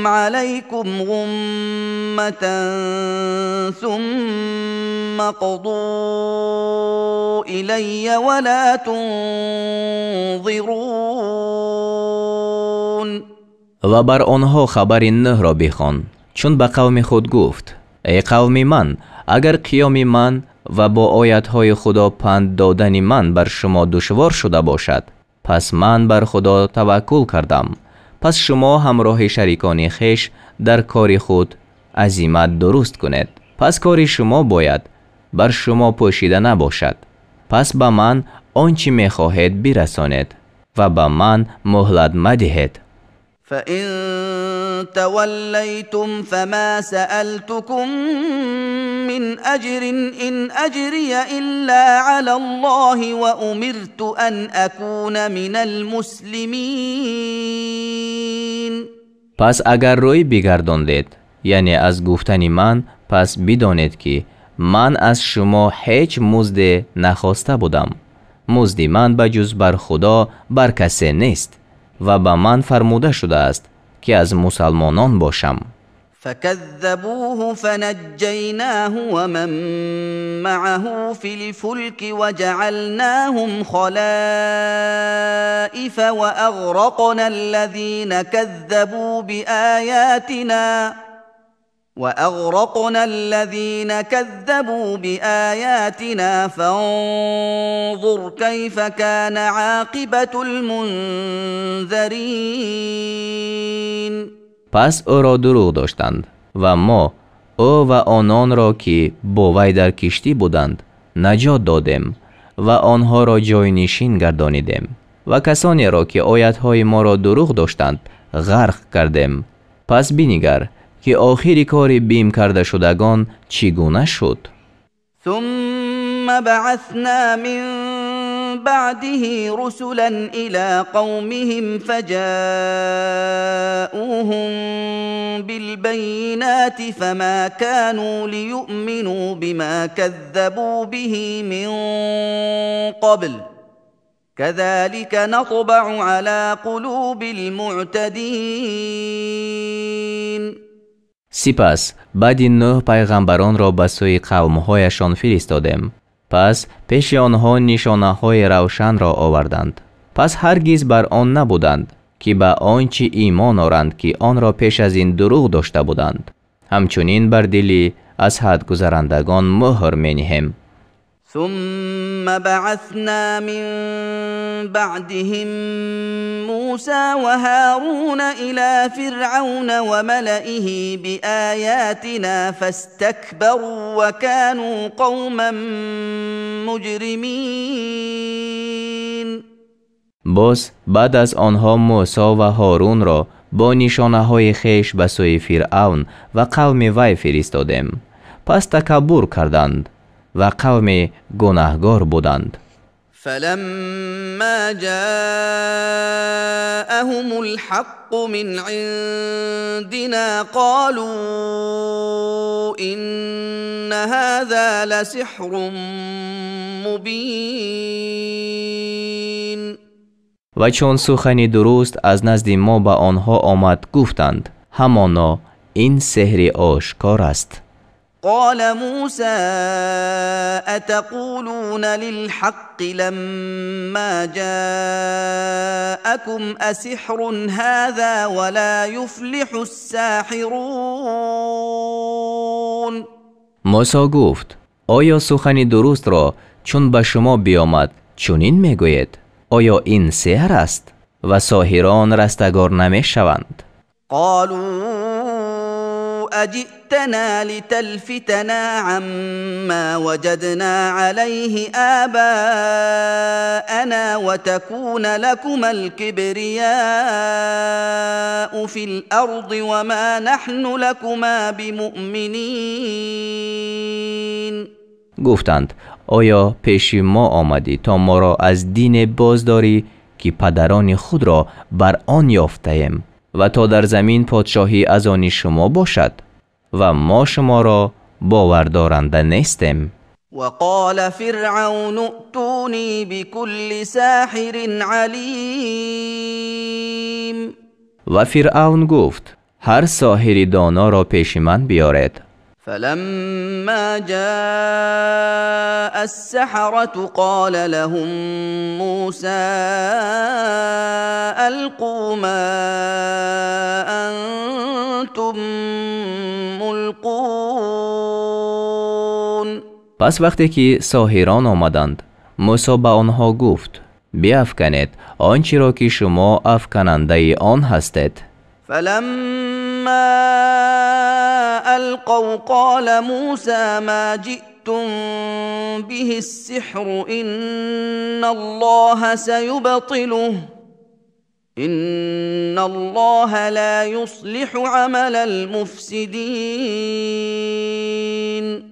عليكم غمة ثم قضوا إلي ولا تنظرون. Ва бар онҳо хабари Нӯҳро бихон, чун ба қавми худ гуфт: эй қавми ман, агар қиёми ман ва бо оятҳои Худо панд додани ман бар шумо душвор шуда бошад, пас ман бар Худо таваккул кардам. Пас шумо ҳамроҳи шарикони хеш дар кори худ азимат дуруст кунед. Пас кори шумо бояд бар шумо пӯшида набошад. Пас ба ман он чӣ мехоҳед бирасонед ва ба ман муҳлат мадиҳед. فإن توليتم فما سألتكم من أجر إن أجري إلا على الله وأمرت أن أكون من المسلمين. Пас агар рӯй бигардондед, яъне аз гуфтани ман, пас бидонед, ки ман аз шумо ҳеҷ музде нахоста будам. Музди ман ба ҷуз бар Худо бар касе нест ва ба ман фармуда шудааст, ки аз мусалмонон бошам. فكذبوه فنجيناه ومن معه في الفلك وجعلناهم خلائف وأغرقنا الذين كذبوا بآياتنا فانظر كيف كان عاقبة المنذرين. Пас ӯро дурӯғ доштанд ва мо ӯ ва ононро, ки бо вай дар киштӣ буданд, наҷот додем ва онҳоро ҷойнишин гардонидем ва касонеро, ки оятҳои моро дурӯғ доштанд, ғарқ кардем. Пас бинигар, ки охири кори бим кардашудагон чӣ гуна шуд. ثم بعثنا من بعده رسلا إلى قومهم فجاءوهم بالبينات فما كانوا ليؤمنوا بما كذبوا به من قبل كذلك نطبع على قلوب المعتدين. Сипас баъди Нӯҳ пайғамбаронро ба сӯи қавмҳояшон фиристодем. Пас пеши онҳо нишонаҳои равшанро оварданд. Пас ҳаргиз бар он набуданд, ки ба он чӣ имон оранд, ки онро пеш аз ин дурӯғ дошта буданд. Ҳамчунин бар дили аз ҳад гузарандагон муҳр мениҳем. ثم بعثنا من بعدهم موسى وهارون إلى فرعون وملئه بآياتنا فاستكبروا وكانوا قوما مجرمين. Боз баъд аз онҳо Мусо ва Ҳорунро бо нишонаҳои хеш ба сӯи Фиръавн ва қавми вай фиристодем. Пас такаббур карданд ва қавми гунаҳгор буданд. فلما جاءهم الحق من عندنا قالوا إن هذا لسحر مبين. Ва чун сухани дуруст аз назди мо ба онҳо омад, гуфтанд: ҳамоно ин сеҳри ошкор аст. قال موسى أتقولون للحق لما جاءكم أسحر هذا ولا يفلح الساحرون. Мусо гуфт: оё сухани дурустро чун ба шумо биомад чунин мегӯед? Оё ин сеҳр аст ва соҳирон растагор намешаванд? قالوا أجئتنا لتلفتنا عما وجدنا عليه آباءنا وتكون لكما الكبرياء في الأرض وما نحن لكما بمؤمنين. Гуфтанд: оё пеши мо омадӣ то моро аз дине боздорӣ, ки падарони худро бар он ёфтаем ва то дар замин подшоҳӣ аз они шумо бошад ва мо шуморо бовардоранда нестем. وقال فرعون ائتوني بكل ساحر عليم. Ва Фиръавн гуфт: ҳар соҳири доноро пеши ман биёред. فلما جاء السحرة قال لهم موسى ألقوا ما أنتم ملقون. Пас вақте ки соҳирон омаданд, Мусо ба онҳо гуфт: биафканед он чиро, ки шумо афканандаи он ҳастед. فلما ألقوا قال موسى ما جئتم به السحر إن الله سيبطله إن الله لا يصلح عمل المفسدين.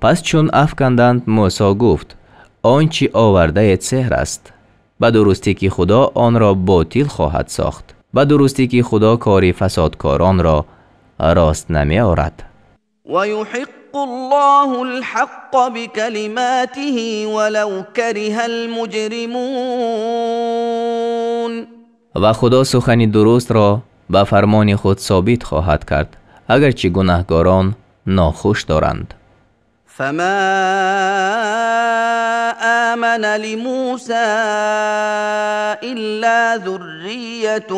Пас чун афканданд, Мусо гуфт: он чӣ овардаед сеҳр аст. Ба дурустӣ, ки Худо онро ботил хоҳад сохт. Ба дурустӣ ки Худо кори фасодкоронро рост намеорад. ويحق الله الحق بكلماته ولو كره المجرمون. Ва Худо сухани дурустро ба фармони худ собит хоҳад кард, агарчи гунаҳгорон нохуш доранд. فما آمن لموسى إلا ذرية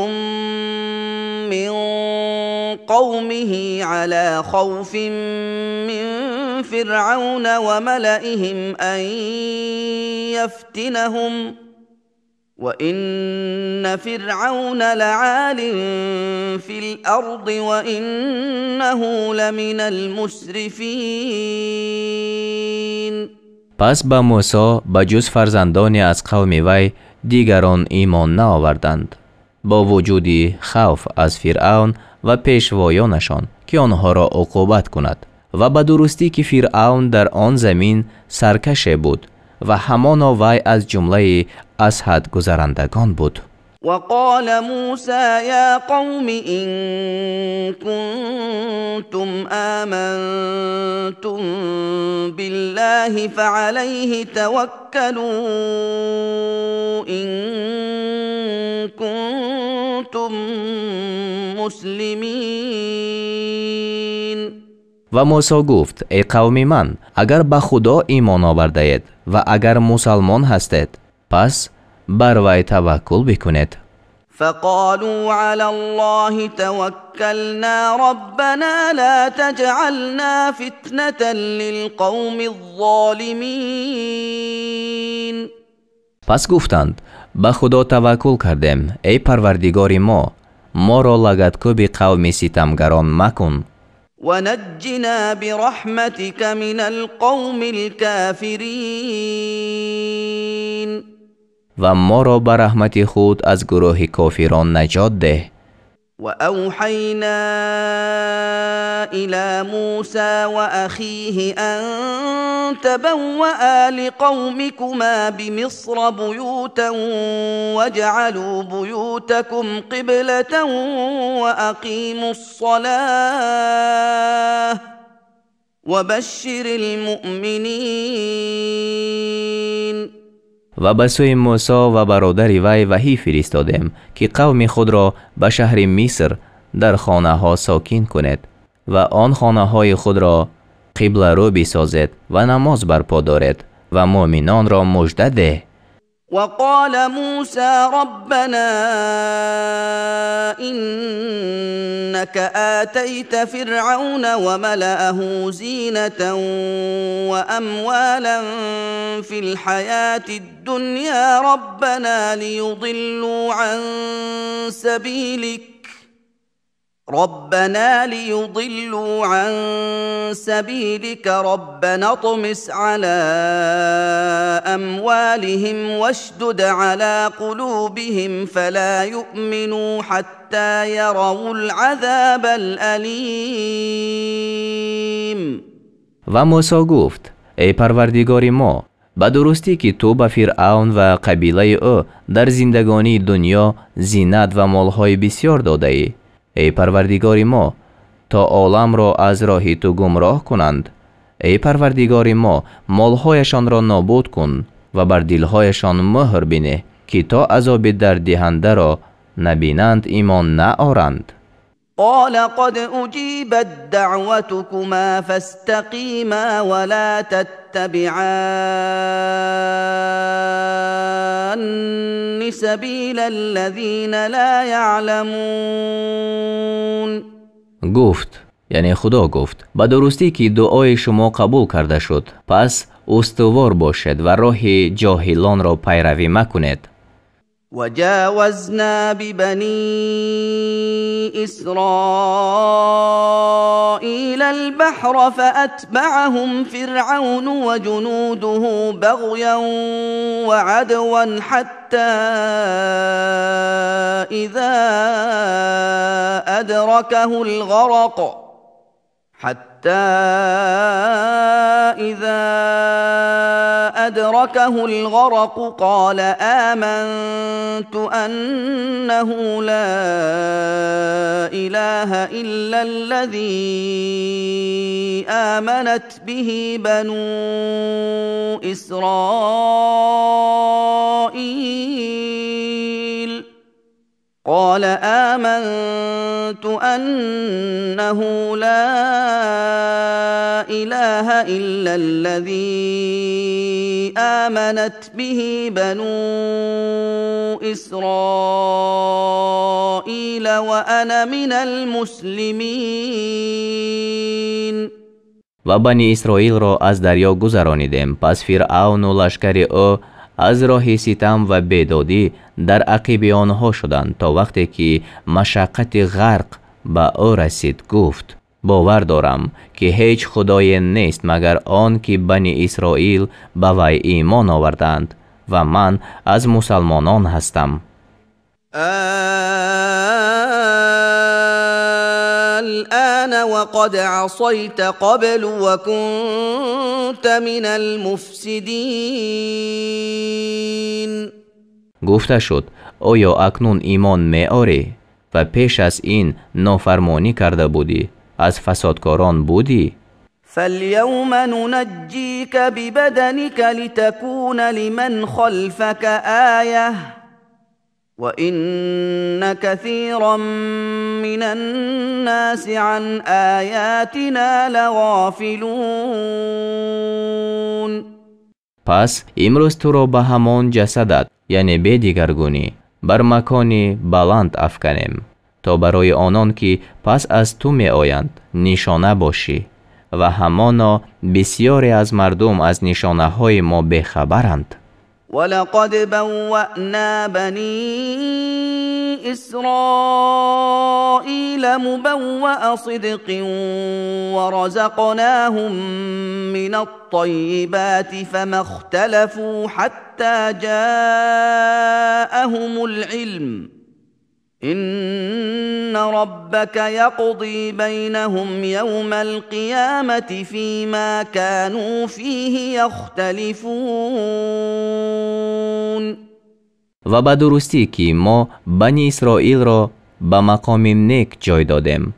من قومه على خوف من فرعون وملئهم أن يفتنهم وإن فرعون لعال في الأرض وإنه لمن المسرفين. Пас ба Мусо ба ҷуз фарзандоне аз қавми вай дигарон имон наоварданд, бо вуҷуди хавф аз Фиръавн ва пешвоёнашон, ки онҳоро уқубат кунад. Ва ба дурустӣ ки Фиръавн дар он замин саркаше буд ва ҳамоно вай аз ҷумлаи аз ҳад гузарандагон буд. وقال موسى يا قوم إن كنتم آمنتم بالله فعليه توكلوا إن كنتم مسلمين. Ва Мусо гуфт: эй қавми ман, агар ба Худо имон овардаед ва агар мусалмон ҳастед, пас бар вай таваккул бикунед. فقالوا على الله توكلنا ربنا لا تجعلنا فتنة للقوم الظالمين. Пас гуфтанд: ба Худо таваккул кардем, эй Парвардигори мо, моро лагадкӯби қавми ситамгарон макун. ونجنا برحمتك من القوم الكافرين. Ва моро ба раҳмати худ аз гурӯҳи кофирон наҷот деҳ. وأوحينا إلى موسى وأخيه أن تبوأ لقومكما بمصر بيوتا واجعلوا بيوتكم قبلة وأقيموا الصلاة وبشر المؤمنين. Ва ба сӯи Мусо ва бародари вай ваҳӣ фиристодем, ки қавми худро ба шаҳри Миср дар хонаҳо сокин кунед ва он хонаҳои худро қибларӯ бисозед ва намоз барпо доред ва муъминонро мужда деҳ. وقال موسى ربنا إنك آتيت فرعون وملأه زينة وأموالا في الحياة الدنيا ربنا ليضلوا عن سبيلك ربنا ليضلوا عن سبيلك ربنا اطمس على أموالهم واشدد على قلوبهم فلا يؤمنوا حتى يروا العذاب الأليم. Ва Мусо гуфт: эй Парвардигори мо, ба дурустӣ ки ту ба Фиръавн ва қабилаи ӯ дар зиндагонии дунё зинат ва молҳои бисёр додаӣ. Эй Парвардигори мо, то оламро аз роҳи ту гумроҳ кунанд. Эй Парвардигори мо, молҳояшонро нобуд кун ва бар дилҳояшон муҳр бинеҳ, ки то азоби дарддиҳандаро набинанд имон наоранд. قال قد أجيبت دعوتكما فاستقيما ولا تتبعان سبيل الذين لا يعلمون. Гуфт, яъне Худо гуфт: ба дурустӣ ки дуои шумо қабул карда шуд, пас устувор бошед ва роҳи ҷоҳилонро пайравӣ макунед. وجاوزنا ببني إسرائيل البحر فأتبعهم فرعون وجنوده بغيا وعدوا حتى إذا أدركه الغرق حتى إذا أدركه الغرق قال آمنت أنه لا إله إلا الذي آمنت به بنو إسرائيل قال آمنت أنه لا إله إلا الذي آمنت به بنو إسرائيل وأنا من المسلمين. Ва Бани Исроилро аз дарё гузаронидем, пас Фиръавну лашкари ӯ аз роҳи ситам ва бедодӣ дар ақиби онҳо шуданд, то вақте ки машаққати ғарқ ба ӯ расид, гуфт: бовар дорам, ки ҳеҷ худое нест магар он ки Бани Исроил ба вай имон оварданд ва ман аз мусалмонон ҳастам. الآن وقد عصيت قبل وكنت من المفسدين. Гуфта шуд: оё акнун имон меорӣ ва пеш аз ин нофармонӣ карда будӣ, аз фасодкорон будӣ? فاليوم ننجيك ببدنك لتكون لمن خلفك آية وإن كثيرا من الناس عن آياتنا لغافلون. Пас имрӯз туро ба ҳамон ҷасадат, яъне бе дигаргунӣ, бар макони баланд афканем, то барои онон ки пас аз ту меоянд нишона бошӣ, ва ҳамоно бисёре аз мардум аз нишонаҳои мо бехабаранд. ولقد بوأنا بني إسرائيل مبوأ صدق ورزقناهم من الطيبات فما اختلفوا حتى جاءهم العلم إن ربك يقضي بينهم يوم القيامة فيما كانوا فيه يختلفون. Ва ба дурустӣ ки мо Бани Исроилро ба мақоми нек ҷой додем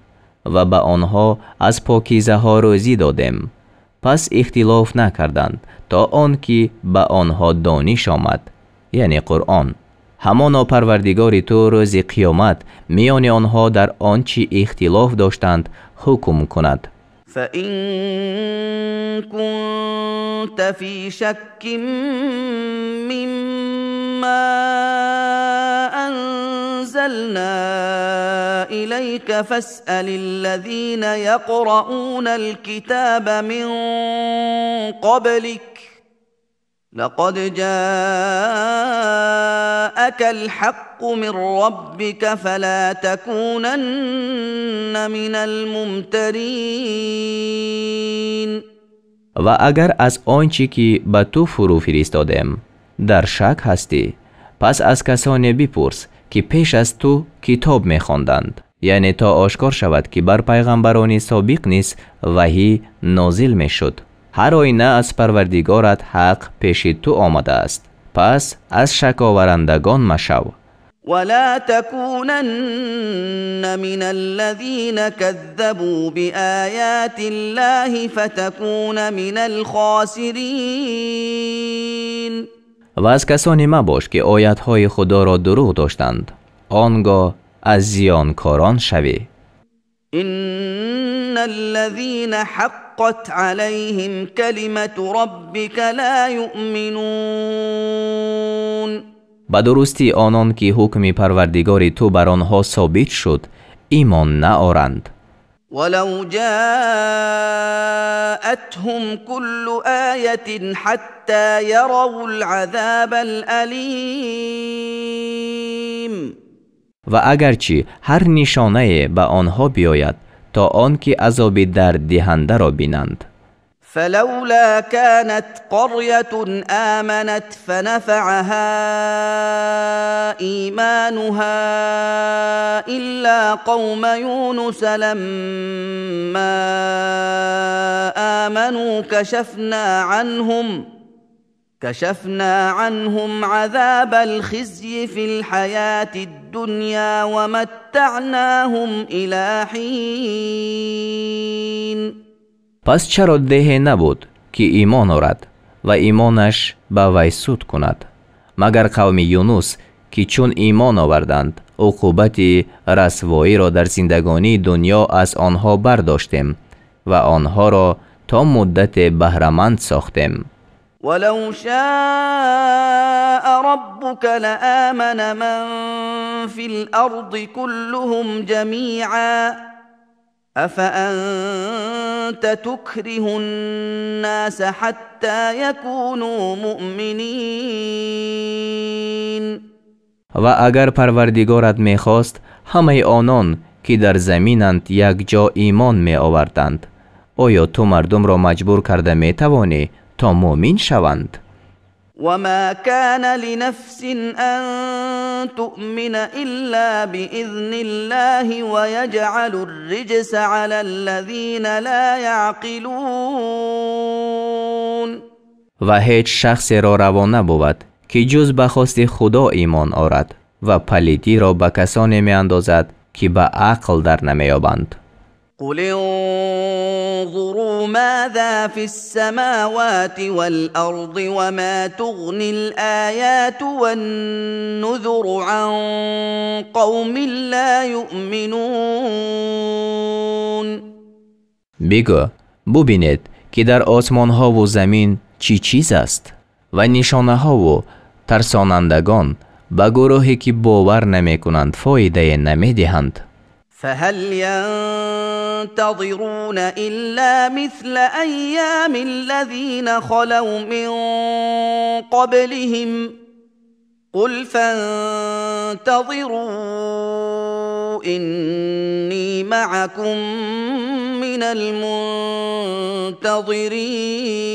ва ба онҳо аз покизаҳо рӯзӣ додем, пас ихтилоф накарданд то он ки ба онҳо дониш омад, яъне Қуръон. Ҳамоно Парвардигори ту рӯзи қиёмат миёни онҳо дар он чӣ ихтилоф доштанд ҳукм кунад. فإن كنت في شك مما أنزلنا إليك فاسأل الذين يقرؤون الكتاب من قبلك لقد جاءك الحق من ربك فلا تكونن من الممترين. Ва агар аз он чӣ ки ба ту фурӯ фиристодем дар шак ҳастӣ, пас аз касоне бипурс ки пеш аз ту китоб мехонданд, яъне то ошкор шавад ки бар пайғамбарони собиқ низ ваҳӣ нозил мешуд. Ҳар оина аз Парвардигорат ҳақ пеши ту омадааст, пас аз шаковарандагон машав. ولا تكونن من الذين كذبوا بآيات الله فتكون من الخاسرين. Ва аз касоне мабош ки оятҳои Худоро дурӯғ доштанд, он гоҳ аз зиёнкорон шавӣ. إن الذين حقت عليهم كلمة ربك لا يؤمنون. Ба дурустӣ онон ки ҳукми Парвардигори ту бар онҳо собит шуд, имон наоранд. ولو جاءتهم كل آية حتى يروا العذاب الأليم. Ва агарчи ҳар нишонае ба онҳо биёяд, то он ки азоби дарддиҳандаро бинанд. فلولا كانت قرية آمنت فنفعها إيمانها إلا قوم يونس لما آمنوا كشفنا عنهم عذاب الخزي في الحياة الدنيا ومتعناهم إلى حين. Пас чаро деҳе набуд, ки имон орад ва имонаш ба вай суд кунад, магар қавми Юнус, ки чун имон оварданд, уқубати расвоиро дар зиндагонии дунё аз онҳо бардоштем ва онҳоро то муддате баҳраманд сохтем. ولو شاء ربك لآمن من في الأرض كلهم جميعا أفأنت تكره الناس حتى يكونوا مؤمنين. Ва агар Парвардигорат мехост, ҳамаи онон, ки дар заминанд, якҷо имон меоварданд. Оё ту мардумро маҷбур карда метавонӣ, то муъмин шаванд? وما كان لنفس أن تؤمن إلا بإذن الله ويجعل الرجس على الذين لا يعقلون. Ва ҳеҷ шахсеро раво набувад, ки ҷуз ба хости Худо имон орад, ва палидиро ба касоне меандозад, ки ба ақл дар намеёбанд. قل انظروا ماذا في السماوات والأرض وما تغني الآيات والنذر عن قوم لا يؤمنون. Бигӯ, бубинед, ки дар осмонҳову замин чӣ чиз аст, ва нишонаҳову тарсонандагон ба гурӯҳе, ки бовар намекунанд, фоидае намедиҳанд. فهل ينتظرون إلا مثل أيام الذين خلوا من قبلهم قل فانتظروا إني معكم من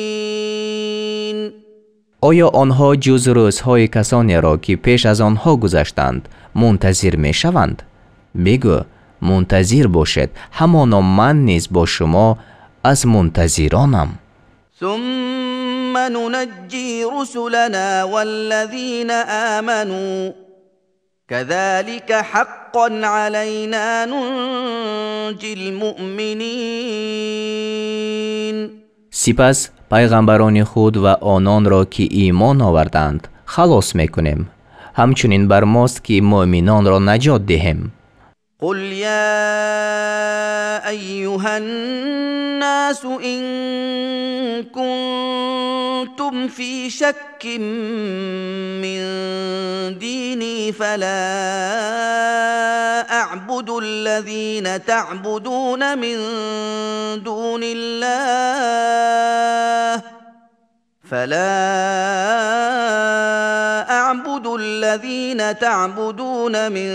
المنتظرين. Оё онҳо ҷуз рӯзҳои касонеро, ки пеш аз онҳо гузаштанд, мунтазир мешаванд? Бигӯ, мунтазир бошед, ҳамоно ман низ бо шумо аз мунтазиронам. ثم ننجي رسلنا والذين آمنوا كذلك حقا علينا ننجي المؤمنين. Сипас пайғамбарони худ ва ононро, ки имон оварданд, халос мекунем. Ҳамчунин бар мост, ки муъминонро наҷот диҳем. قل يا أيها الناس إن كنتم في شك من ديني فلا أعبد الذين تعبدون من دون الله فلا أعبد الذين تعبدون من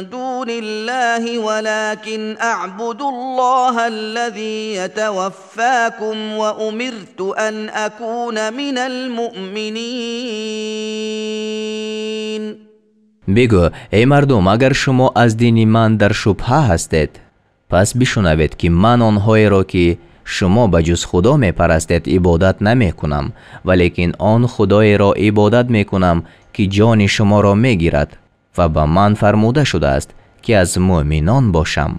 دون الله ولكن أعبد الله الذي يتوفاكم وأمرت أن أكون من المؤمنين. Бигӯ, эй мардум, агар шумо аз дини ман дар шубҳа ҳастед, пас бишунавед, ки ман онҳоеро, ки шумо ба ҷуз Худо мепарастед, ибодат намекунам, валекин он Худоеро ибодат мекунам, ки ҷони шуморо мегирад, ва ба ман фармуда шудааст, ки аз муъминон бошам.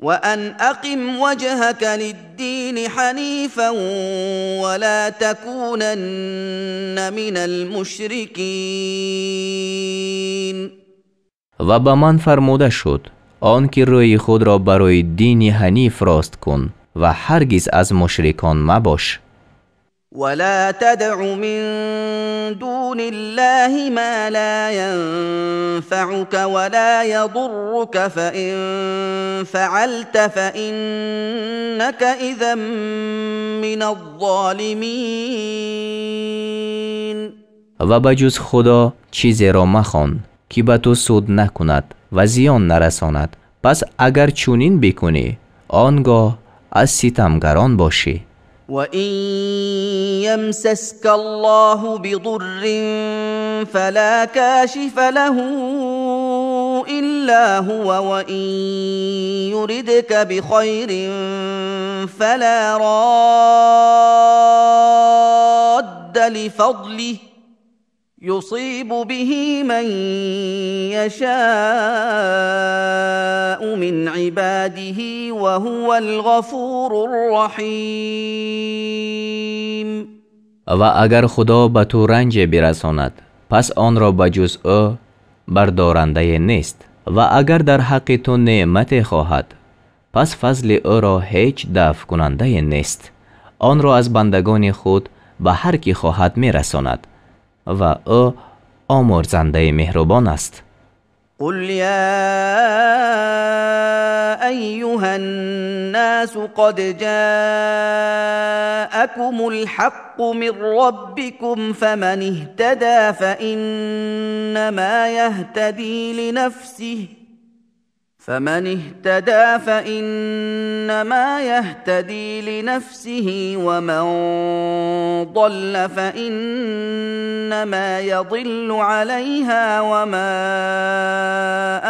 وأن أقم وجهك للدين حنيفا ولا تكونن من المشركين. Ва ба ман фармуда шуд, он ки рӯи худро барои дини ҳаниф рост кун ва ҳаргиз аз мушрикон мабош. ولا تدع من دون الله ما لا ينفعك ولا يضرك فإن فعلت فإنك إذا من الظالمين. Ва ба ҷуз Худо чизеро махон, ки ба ту суд накунад ва зиён нарасонад. Пас агар чунин бикунӣ, он гоҳ аз ситамгарон бошӣ. وإن يمسسك الله بضر فلا كاشف له إلا هو وإن يردك بخير فلا راد لفضله يصيب به من يشاء من عباده وهو الغفور الرحيم. Ва агар Худо ба ту ранҷе бирасонад, пас онро ба ҷуз ӯ бардорандае нест, ва агар дар ҳаққи ту неъмате хоҳад, пас фазли ӯро ҳеҷ дафъкунандае нест. Онро аз бандагони худ ба ҳар ки хоҳад мерасонад ва ӯ омӯрзандаи меҳрубон аст. قل يا أيها الناس قد جاءكم الحق من ربكم فمن اهتدى فإنما يهتدي لنفسه ومن ضل فإنما يضل عليها وما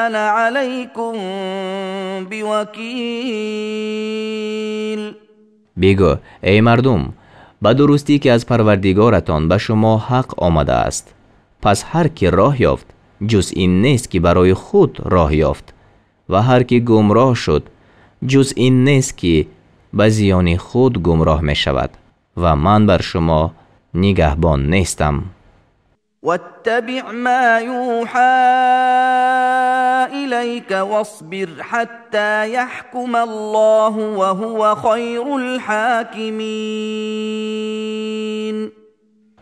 أنا عليكم بوكيل. Бигӯ: эй мардум, ба дурустӣ ки аз Парвардигоратон ба шумо ҳақ омадааст, пас ҳар ки роҳ ёфт, ҷуз ин нест ки барои худ роҳ ёфт, ва ҳар ки гумроҳ шуд, ҷуз ин нест ки ба зиёни худ гумроҳ мешавад, ва ман бар шумо нигаҳбон нестам. واتبع ما يوحى إليك واصبر حتى يحكم الله وهو خير الحاكمين.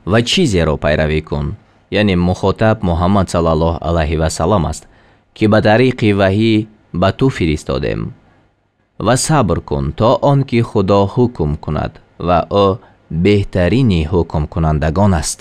Ва чизеро пайравӣ кун, яъне мухотаб Муҳаммад саллаллоҳу алайҳи васаллам аст, ки ба тариқи ваҳӣ ба ту фиристодем, ва сабр кун то он ки Худо ҳукм кунад, ва ӯ беҳтарини ҳукмкунандагон аст.